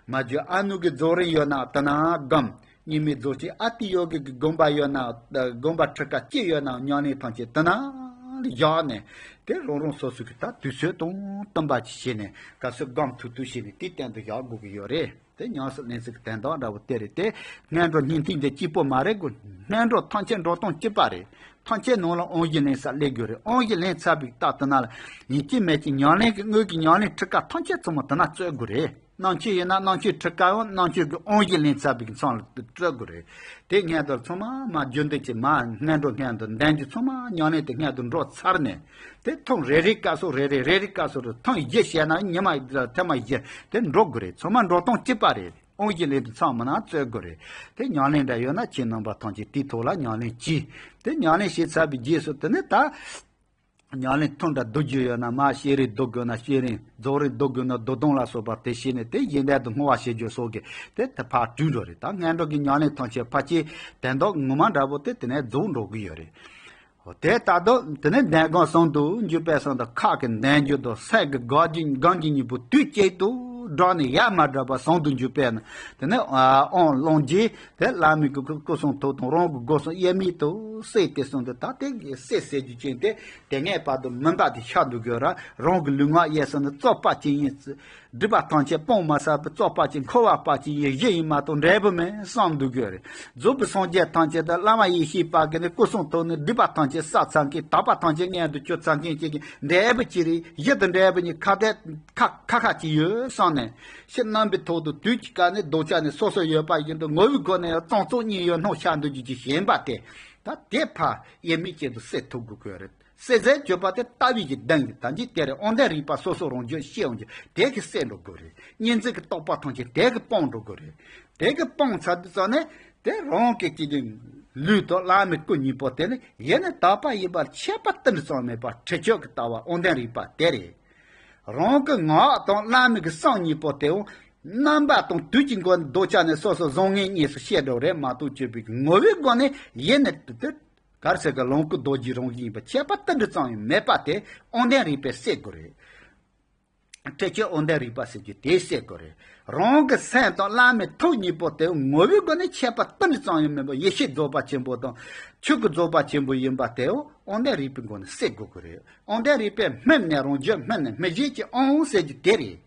མ་རྒྱུད་ཨ་ནུ་གི་རྫོགས་རིམ་ཡོད་ན་དེ་ན་སྒོམ། གཉིས་མེད་རྫོགས་ཆེན་ཨ་ཏི་ཡོ་གི་གི་སྒོམ་པ་ཡོད་ན་སྒོམ་པ་ཁྲིད་ཀ་ཅི་ཡོད་ན་ཉམས་ལེན་ཐམས་ཅད་དེ་ན་བཞག་ནས་དེ་རང་རང་སོ་སོ་གི་ད་དུས་ཚོད་དང་བསྟུན་པ་ཅིག་བྱས་ནས་ག་ཚོད་སྒོམ་ཐུབ་ཐུབ་བྱས་ནས་དེའི་སྟེང་དུ་བཞག་དགོས་ཀྱི་ཡོད་རེད། དེ་ཉམས་སུ་ལེན་ཚུལ་གྱི་དོན་དག་འདྲ་བོ་དེ་རེད་དེ། སྔོན་འགྲོ་སྙིང་ཐིག་འདི་གཅིག་པོ་མ་རེད་གོ། སྔོན་འགྲོ་ཐམས་ཅད་འགྲོ་སྟངས་གཅིག་པ་རེད། ཐམས་ཅད་ནང་ལ་དབང་བཞི་ལེན་ས་སླེབས་དགོས་རེད། དབང་བཞི་ལེན་ཚར་བའི་རྟགས་དེ་ན་ལ་ཡིན་གཅིག་མིན་གཅིག་ཉམས་ལེན་གྱི་དངོས་ཀྱི་ཉམས་ལེན་ཁྲིད་ཀ་ཐམས་ཅད་ཚང་མ་དེ་ན་རྩོད་དགོས་རེད། རྣམ་དཔྱོད་ཡིན་ན་རྣམ་དཔྱོད་ཁྲིད་ཀ་ཡང་རྣམ་དཔྱོད་ཀྱི་དབང་བཞི་ལེན་ཚར་བའི་མཚམས་ལ་སྤྲོད་དགོས་རེད། དེ་སྔོན་དུ་ཚང་མ་མ་རྒྱུན་ལྡན་གྱི་མ་སྔོན་འགྲོ་སྔོན་དུ་འདོན་རྒྱུ་ཚང་མ་ཉམས་ལེན་དེ་སྔོན་དུ་འགྲོ་ཚར་ནས། དེ་ཐུན་རེ་རེའི་སྐབས་སུ་རེ་རེ་རེ་རེའི་སྐབས་སུ་རེ་ཐུན་བཞི་བྱས་ན་ཉི་མ་ཐེངས་མ་བཞི་དེ་འགྲོ་དགོས་རེད། ཚང་མ་འགྲོ་སྟངས་གཅིག་པ་རེད། དབང་བཞི་ལེན་དུས་ཚང་མ་ན་རྩོད་དགོས་རེད། དེ་ཉམས་ལེན་འདྲ་ཡོད་ན་ཁྱེད་རྣམ་པ་ཐམས་ཅད་དེའི་ཐོག་ལ་ཉམས་ལེན་གྱིས། དེ་ཉམས་ལེན་བྱས་ཚར་བའི་རྗེས་སུ་དེ་ནས་ད། ཉམས་ལེན་ཐུན་འདྲ་བསྡུ་རྒྱུ་ཡོད་ན་མ་བསྐྱེད་རིམ་བསྡུ་དགོས་ན་བསྐྱེད་རིམ་རྫོགས་རིམ་བསྡུ་དགོས་ན་བསྡུ་ལྡོག་ལ་སོགས་པ་དེ་བྱས་ནས་དེ་གཞན་དོན་དུ་བསྔོ་བ་བྱེད་རྒྱུ་སོགས་ཀྱི་དེ་དེ་ཕར་གྲུབ་འགྲོ་རེད། ད་སྔོན་འགྲོ་གི་ཉམས་ལེན་ཐམས་ཅད་ཕལ་ཆེར་དོན་དག་ངོ་མ་འདྲ་པོ་དེ་དེ་ནས་རྫོགས་འགྲོ་གི་ཡོད་རེད། འོ་དེ་ལྟར་དུ་དེ་ནས་གདམས་ངག་གསུམ་དུ་འཇུག་པའི་གསུམ་དུ་ཁ་གི་འདོན་རྒྱུ་དང་སེམས་ཀྱི་སྒོམ་རྒྱུ་སྒོམ་རྒྱུ་གཉིས་པོ་དུས་གཅིག་ཏུ་སྦྲགས་ནས་ཡར་མར་བསྒྲགས་པ་གསུམ་དུ་འཇུག་པས་ན། དེ་ནས་ཨ་དབང་བླང་རྗེས་དེ་བླ་མའི་གི་སྐུ་སྐུ་གསུང་ཐུགས་དང་རང་གི་སྒོ་གསུམ་དབྱེར་མེད་དུ་བསྲེས་ཏེ་གསུངས་ཏེ། ད་དེ་གི་བསྲེས་ཟེར་རྒྱུ་ཅན་དེ་དེ་སྔའི་བར་དུ་མུན་པ་དེ་ཤར་འདུག་གི་ར། རང་གི་ལུས་ངག་ཡིད་གསུམ་ནི་བཙོག་པ་ཅན་ཡིན། སྒྲིབ་པ་ཐམས་ཅད་སྤོང་མ་ཟད་པའི་བཙོག་པ་ཅན་འཁོར་བ་པ་ཅན་ཡིན། གཞི་ཡིན་མ་གཏོགས་འབྲས་བུ་མིན་བསམ་འདུག་གི་རེད། རྫོགས་པའི་སངས་རྒྱས་ཐམས་ཅད་དང་བླ་མ་ཡེ་ཤེས་པ་གི་ནི་སྐུ་གསུང་ཐུགས་ནི་སྒྲིབ་པ་ཐམས་ཅད་བསགས་ཚར་མཁན་དག་པ་ཐམས་ཅད་མངོན་དུ་གྱུར་ཚར་མཁན་ཅིག་གི་འབྲས་བུ་ཅི་རེད། གཞི་དང་འབྲས་བུ་གཉིས་ཁ་གཏད་ཁ་ཁ་ཁ་ཅིག་ཡོད་བསམ་ནས་ཕྱི་རྣམ་པའི་ཐོག་ཏུ་དུས་ཀྱི་སྐབས་ནས་ལྡོག་ཆ་ནས་སོ་སོ་ཡོད་པ་བཞིན་དུ་ངོ་བོའི་སྒོ་ནས་ཡང་གཙང་བཙོག་གཉིས་ཡོད་སྣང་ཤར་འདུག་རྒྱུ་ཅིག་ཞེན་པ་དེ་ད་དེ་ཕར་དབྱེར་མེད་ཅན་དུ་བསྲེ་ཐུབ་དགོས་ཀྱི་རེད། བསྲེ་ཟེར་བརྗོད་པ་དེ་ལྟ་བའི་གི་གདེང་གི་ད་འཇིག་དེ་རེད། དབང་ལྡན་རིག་པ་སོ་སོ་རང་རྒྱུད་ཤེས་འོང་རྒྱུ་དེ་གི་བསྲེ་འགྲོ་དགོས་རེད། གཉིས་འཛིན་གྱི་རྟོག་པ་ཐམས་ཅད་དེ་གི་སྤངས་འགྲོ་དགོས་རེད། དེ་གི་སྤངས་ཚར་དུས་ཙམ་ནས་དེ་རང་གི་སྐྱེ་དུས་ལུས་དང་བླ་མའི་སྐུ་གཉིས་པོ་དེ་ནི་ཡེ་ནས་དག་པ་ཡིན་པར་ཁྱད་པར་ཏིལ་འབྲུ་ཙམ་མེད་པར་ཁྲིད་ཆོས་ཀྱི་ལྟ་བ་དབང་ལྡན་རིག་པ་དེ་རེད། རང་གི་ངག་དང་བླ་མའི་གི་གསུང་གཉིས་པོ་དེའང་རྣམ་པ་དང་དུས་ཀྱི་སྒོ་ནས་ལྡོག་ཆ་ནས་སོ་སོ་བཟང་ངན་གཉིས་སུ་ཤེས་འགྲོ་རེད་མ་གཏོགས་བརྗོད་པའི་ངོ་བོའི་སྒོ་ནས་ཡེ་ནས་དེ་དེ། ག་རེ་ཟེར་གི་ལོངས་སྐུ་རྡོ་རྗེའི་རང་བཞིན་ཡིན་པ་ཁྱད་པར་ཏིལ་འབྲུ་ཙམ་ཡང་མེད་པ་དེ་དབང་ལྡན་རིག་པས་བསྲེ་དགོས་རེད། ཁྲིད་ཆོས་དབང་ལྡན་རིག་པ་ཟེར་རྒྱུ་དེས་བསྲེ་དགོས་རེད། རང་གི་སེམས་དང་བླ་མའི་ཐུགས་གཉིས་པོ་དེ་ངོ་བོའི་སྒོ་ནས་ཁྱད་པར་ཏིལ་འབྲུ་ཙམ་ཡང་མེད་པ་ཡེ་ཤེས་རྫོགས་པ་ཆེན་པོ་དང་ཆོས་སྐུ་རྫོགས་པ་ཆེན་པོ་ཡིན་པ་དེའོ་དབང་ལྡན་རིག་པའི་སྒོ་ནས་བསྲེ་དགོས་ཀྱི་རེད། དབང་ལྡན་རིག་པས་སྨིན་ནས་རང་རྒྱུད་སྨིན་ནས་སྨིན་བྱེད་ཀྱི་དབང་ཟེར་རྒྱུ་དེ་རེད།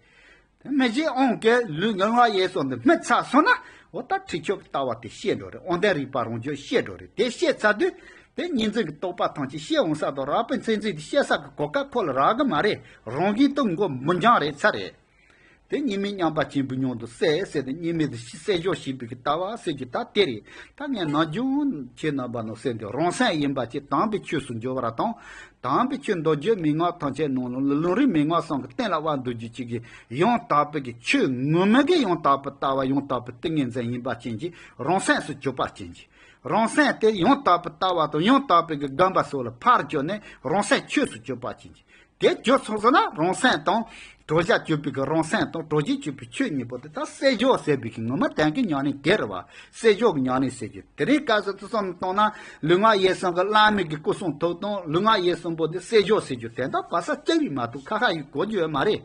དེ་སྨིན་བྱེད་དབང་གིས་ལུས་ངག་ཡིད་གསུམ་དེ་སྨིན་ཚར་སོང་ན་འོ་ད་ཁྲིད་ཆོས་ཀྱི་ལྟ་བ་དེ་ཤེས་འགྲོ་རེད། དབང་ལྡན་རིག་པ་རང་རྒྱུད་ཤེས་འགྲོ་རེད། དེ་ཤེས་ཚར་དུས་དེ་གཉིས་འཛིན་གྱི་རྟོག་པ་ཐམས་ཅད་ཤེས་འོང་ས་དང་རགས་པའི་མཚན་འཛིན་དེ་ཤེས་ས་གི་གོ་སྐབས་ཁོ་ལ་རག་གི་མ་རེད། རང་བཞིན་དུ་མགོ་འབུར་འགྱངས་རེད་ཚར་རེད། དེ་གཉིས་མེད་མཉམ་པ་ཆེན་པོའི་མྱོང་དུ་བསྲེ་ཟེར་ཏེ་གཉིས་མེད་དུ་བསྲེ་སྦྱོར་བྱེད་པའི་གི་ལྟ་བ་ཟེར་གྱི་ད་དེ་རེད། ད་ངས་ནམ་རྒྱུན་ཁྱེད་རྣམ་པ་ནང་གསན་དུས་རང་སེམས་ཡིན་པ་ཅིག་དམ་པའི་ཆོས་སུ་འགྱུར་བ་དང་། དམ་པའི་ཆོས་མདོ་རྒྱུད་མན་ངག་ཐམས་ཅད་ནང་ལ་ལུང་རིགས་མན་ངག་གསུམ་གྱི་གཏན་ལ་དབབ་འདོད་རྒྱུ་གཅིག་གིས་ཡང་དག་པའི་གི་ཆོས་ངོ་མ་གི་ཡང་དག་པའི་ལྟ་བ་ཡང་དག་པའི་ཏིང་ངེ་འཛིན་ཡིན་པ་ཅན་གྱི་རང་སེམས་སུ་གྱུར་པ་ཅན་གྱི་རང་སེམས་དེ་ཡང་དག་པའི་ལྟ་བ་དང་ཡང་དག་པའི་གི་སྒོམ་པ་སོགས་ལ་ཕར་གྱུར་ནས་རང་སེམས་ཆོས་སུ་གྱུར་པ་ཅན་གྱི་དེ་གྱུར་སོང་ཟེར་ན་རང་སེམས་དང་གྲོལ་བྱ་གྱུར་པའི་གི་རང་སེམས་དང་གྲོལ་བྱེད་གྱུར་པའི་ཆོས་གཉིས་པོ་དེ་ད་བསྲེ་སྦྱོར་ཟེར་བའི་གི་ངོ་མ་དོན་གྱི་ཉམས་ལེན་དེ་རེད་བ། བསྲེ་སྦྱོར་གྱི་ཉམས་ལེན་ཟེར་རྒྱུ་དེ་རིང་སྐབས་སུ་བསམ་བློ་བཏང་ན་ལུས་ངག་ཡིད་གསུམ་གྱི་བླ་མའི་གི་སྐུ་གསུང་ཐུགས་དང་ལུས་ངག་ཡིད་གསུམ་པོ་དེ་བསྲེ་སྦྱོར་ཟེར་རྒྱུ་དེ་འདྲ་བ་ས་ལྕགས་རིགས་མ་གཏོགས་ཁ་ཁ་ཡིག་གོ་རྒྱུ་ཡོད་མ་རེད།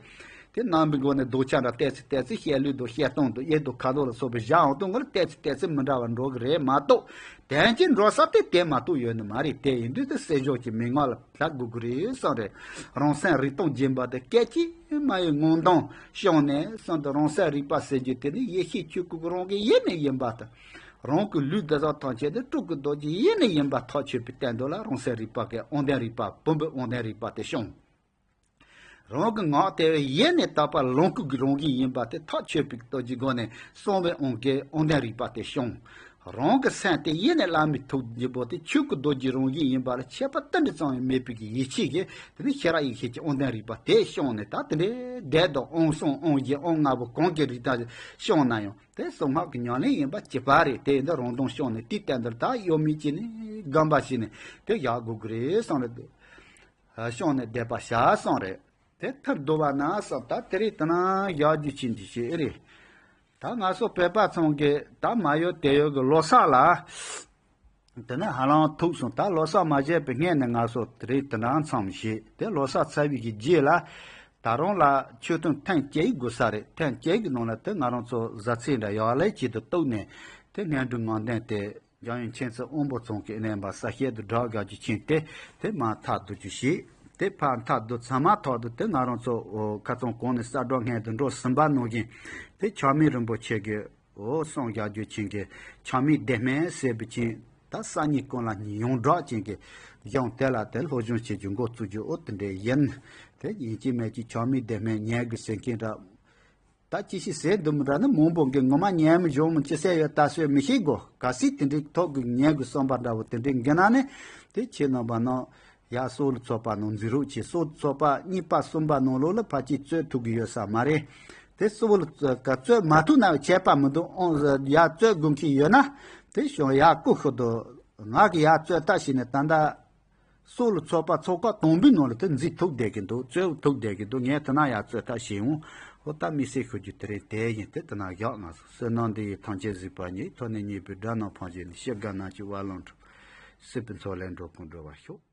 དེ་རྣམ་པའི་སྒོ་ནས་རྡོག་ཆ་འདྲ་བལྟས་ཚེ་བལྟས་ཚེ་བཤད་ལུས་དང་བཤད་སྟངས་དང་གཡས་དང་ཁ་དོག་ལ་སོགས་པའི་བཞག་འོང་དུས་ང་ལ་བལྟས་ཚེ་བལྟས་ཚེ་མི་འདྲ་བ་འགྲོ་གི་རེད་མ་གཏོགས། དོན་གྱིས་འགྲོ་ས་དེ་དེ་མ་གཏོགས་ཡོད་ནི་མ་རེད། དེ་ཡིན་དུས་དེ་སེམས་ཤུགས་ཀྱི་མི་ངོ་ལ་ལྷག་དགོས་ཀྱི་རེད་བསམ་རེད། རང་སེམས་རིག་སྟོང་སྦྱིན་པ་དེ་སྐད་ཅིག་མ་ཡི་ངང་སྟོང་བྱུང་ནས་བསམ་དུ་རང་སེམས་རིག་པ་ཟེར་རྒྱུ་དེ་ནི་ཡེ་ཤེས་ཆོས་སྐུ་རང་གི་ཡེ་ནས་ཡིན་པ་དང་། རང་གི་ལུས་འདི་དག་ཐམས་ཅད་དེ་སྤྲུལ་སྐུ་རྡོ་རྗེ་ཡེ་ནས་ཡིན་པ་ཐག་ཆོད་པའི་སྟེང་དུ་ལ་རང་སེམས་རིག་པ་གི་དབང་ལྡན་རིག་པ་བུམ་པའི་དབང་ལྡན་རིག་པ་དེ་བྱུང་། རང་གི་ངག་དེ་བས་ཡེ་ནས་དག་པ་ལོངས་སྐུ་གི་རང་བཞིན་ཡིན་པ་དེ་ཐག་ཆོད་པའི་སྟོབས་ཀྱི་སྒོ་ནས་གསང་བའི་དབང་གིས་དབང་ལྡན་རིག་པ་དེ་བྱུང་། རང་གི་སེམས་དེ་ཡེ་ནས་བླ་མའི་ཐུགས་ཀྱི་བོ་དེ་ཆོས་སྐུ་རྡོ་རྗེ་རང་བཞིན་ཡིན་པ་ལ་ཁྱད་པར་ཏིལ་འབྲུ་ཙམ་ཡང་མེད་པའི་གི་ཡེ་ཤེས་ཀྱིས་དེ་ནི་ཤེས་རབ་ཡེ་ཤེས་ཀྱི་དབང་ལྡན་རིག་པ་དེ་བྱུང་ནས། ད་དེ་འདྲའི་འབྲས་དང་དབང་གསུམ་དབང་བཞི་དབང་ལྔ་པོ་གང་གི་རིགས་དག་བྱུང་ན་ཡང་དེ་གསང་སྔགས་ཀྱི་ཉམས་ལེན་ཡིན་པ་གཅིག་པ་རེད། དེ་ཡིན་དུས་རང་སྡོམ་བྱུང་ནས་དེའི་སྟེང་དུ་ད་གཡོ་མེད་ཀྱི་ནི་སྒོམ་པ་བྱས་ནས་དེ་བཞག་དགོས་ཀྱི་རེད་བསམ་རེད། བྱུང་ནས་བསྡད་པ་བྱ་བསམ་རེད། དེ་མཐར་བསྡུ་བ་ན་བསམ། ད་དེ་རིང་དེ་ན་བཞག་རྒྱུ་ཕྱིན་ཅི་ཞིག་རེད། ད་ང་ཚོ་བོད་པ་ཚང་གི་ད་མ་ཡོད་དེ་ཡོད་ཀྱི་ལོ་གསར་ལ། དེ་ནས་ཧ་ལམ་ཐུག་སོང་། ད་ལོ་གསར་མ་བཞེས་པའི་སྔོན་ནས་ང་ཚོ་དེ་རིང་དེ་འདྲ་མཚམས་བཞེས། དེ་ལོ་གསར་ཚར་བའི་གི་རྗེས་ལ་ད་རུང་ལ་ཆོས་ཐུན་ཐེངས་གཅིག་དགོས་ས་རེད། ཐེངས་གཅིག་གི་ནང་ལ་དེ་ང་རང་ཚོ་གཟའ་ཚེས་འདྲ་ཡག་ལེགས་ཅིག་ཏུ་གཏུགས་ནས་དེ་སྔོན་འགྲོའི་ངང་ལྡན་དེ། འཇམ་དབྱངས་མཁྱེན་བརྩེ་དབང་པོ་ཚང་གིས་གླེང་བ་གསལ་བཤད་དུ་བསྒྲགས་དགོས་རྒྱུ་ཕྱིན་ཏེ། དེ་མར་མཐའ་བསྡུ་རྒྱུ་ཞིག་དེ་ཕར་མཐའ་བསྡུ་ཚར་མ་ཐག་ཏུ་དེ་ང་རང་ཚོ་ཁ་ཚང་གོང་ནས་གསལ་བསྒྲགས་སྔོན་དུ་འགྲོ་ཟིན་པ་ནང་བཞིན། དེ་ཆགས་མེད་རིན་པོ་ཆེ་གིས་འོ་གསུང་རྒྱག་རྒྱུ་ཕྱིན་གྱི་ཆགས་མེད་བདེ་སྨོན་ཟེར་བའི་ཕྱིན། ད་སང་ཉིན་ཀུན་ལ་ཉིན་ཡོངས་གྲགས་ཅན་གྱི་གཞུང་དེ་ལ་དེ་སློབ་སྦྱོང་བྱེད་རྒྱུ་འགོ་བཙུགས་རྒྱུ་འོ་དེ་འདྲ་ཡིན། དེ་ཡིན་གཅིག་མིན་གཅིག་ཆགས་མེད་བདེ་སྨོན་ཉན་དགོས་ཟེར་མཁན་འདྲ། ད་ཅི་ཞིག་ཟེར་འདུག་མི་འདྲ་ནི་མང་པོ་གིས་ངོ་མ་ཉན་མི་བྱུང་མི་ཅི་ཟེར་ཡོད་ད་ཟེར་མི་ཤེས་གོ། གལ་སྲིད་དེ་འདྲའི་ཐོག་གི་ཉན་དགོས་བསམ་པ་འདྲ་བོ་དེ་འདྲའི་འགི་ན་ནི་དེ་ཁྱེད་རྣམ་པ་རྣམས་ཡར་སྲོག་བླུ་ཚོགས་པ་ནང་འཛུལ་རོགས་གྱིས། སྲོག་བླུ་ཚོགས་པ་གཉིས་པ་གསུམ་པ་ནང་ལོགས་ལ་ཕལ་ཆེར་རྩོད་ཐུབ་ཀྱི་ཡོད་ས་མ་རེད། དེ་སྲོག་བླུ་ཚོགས་ཀ་རྩོད་མ་ཐུབ་ན་ཁྱད་པར་མི་འདུག་ཨང་ཡར་རྩོད་དགོས་མཁན་ཡོད་ན་དེ་བྱུང་ཡར་སྐུ་ཤོག་དུ་ང་གི་ཡར་རྩོད་ཐབས་ཤིག་ནས་ད་ལྟ། སྲོག་བླུ་ཚོགས་པ་ཚོགས་ཁག་དང་པོའི་ནང་ལ་དེ་འཛུལ་ཐུབ་བསྡད་ཀྱི་འདུག་རྩོད་ཐུབ་བསྡད་ཀྱི་འདུག་ངས་དེ་ན་ཡར་རྩོད་ཐབས་བྱས་འོང་། ཧོ་ད་དམིགས་བསལ་ཤོད་རྒྱུ་དེ་རིང་དེ་ཡིན། དེ་དེ་ན་བཞག་ང་ཚོ་བསོད་ནམས་འདི་ཡིས་ཐམས་ཅད་གཟིགས་པ་ཉིད། ཐོབ་ནས་ཉེས་པའི་དགྲ་རྣམས་ཕམ་བྱས་ནས། སྐྱེ་རྒ་ན་འཆིའི་རྦ་ཀློང་འཁྲུགས། སྲིད་པའི་མཚོ་ལས་འགྲོ་ཀུན་སྒྲོལ་བར་ཤོག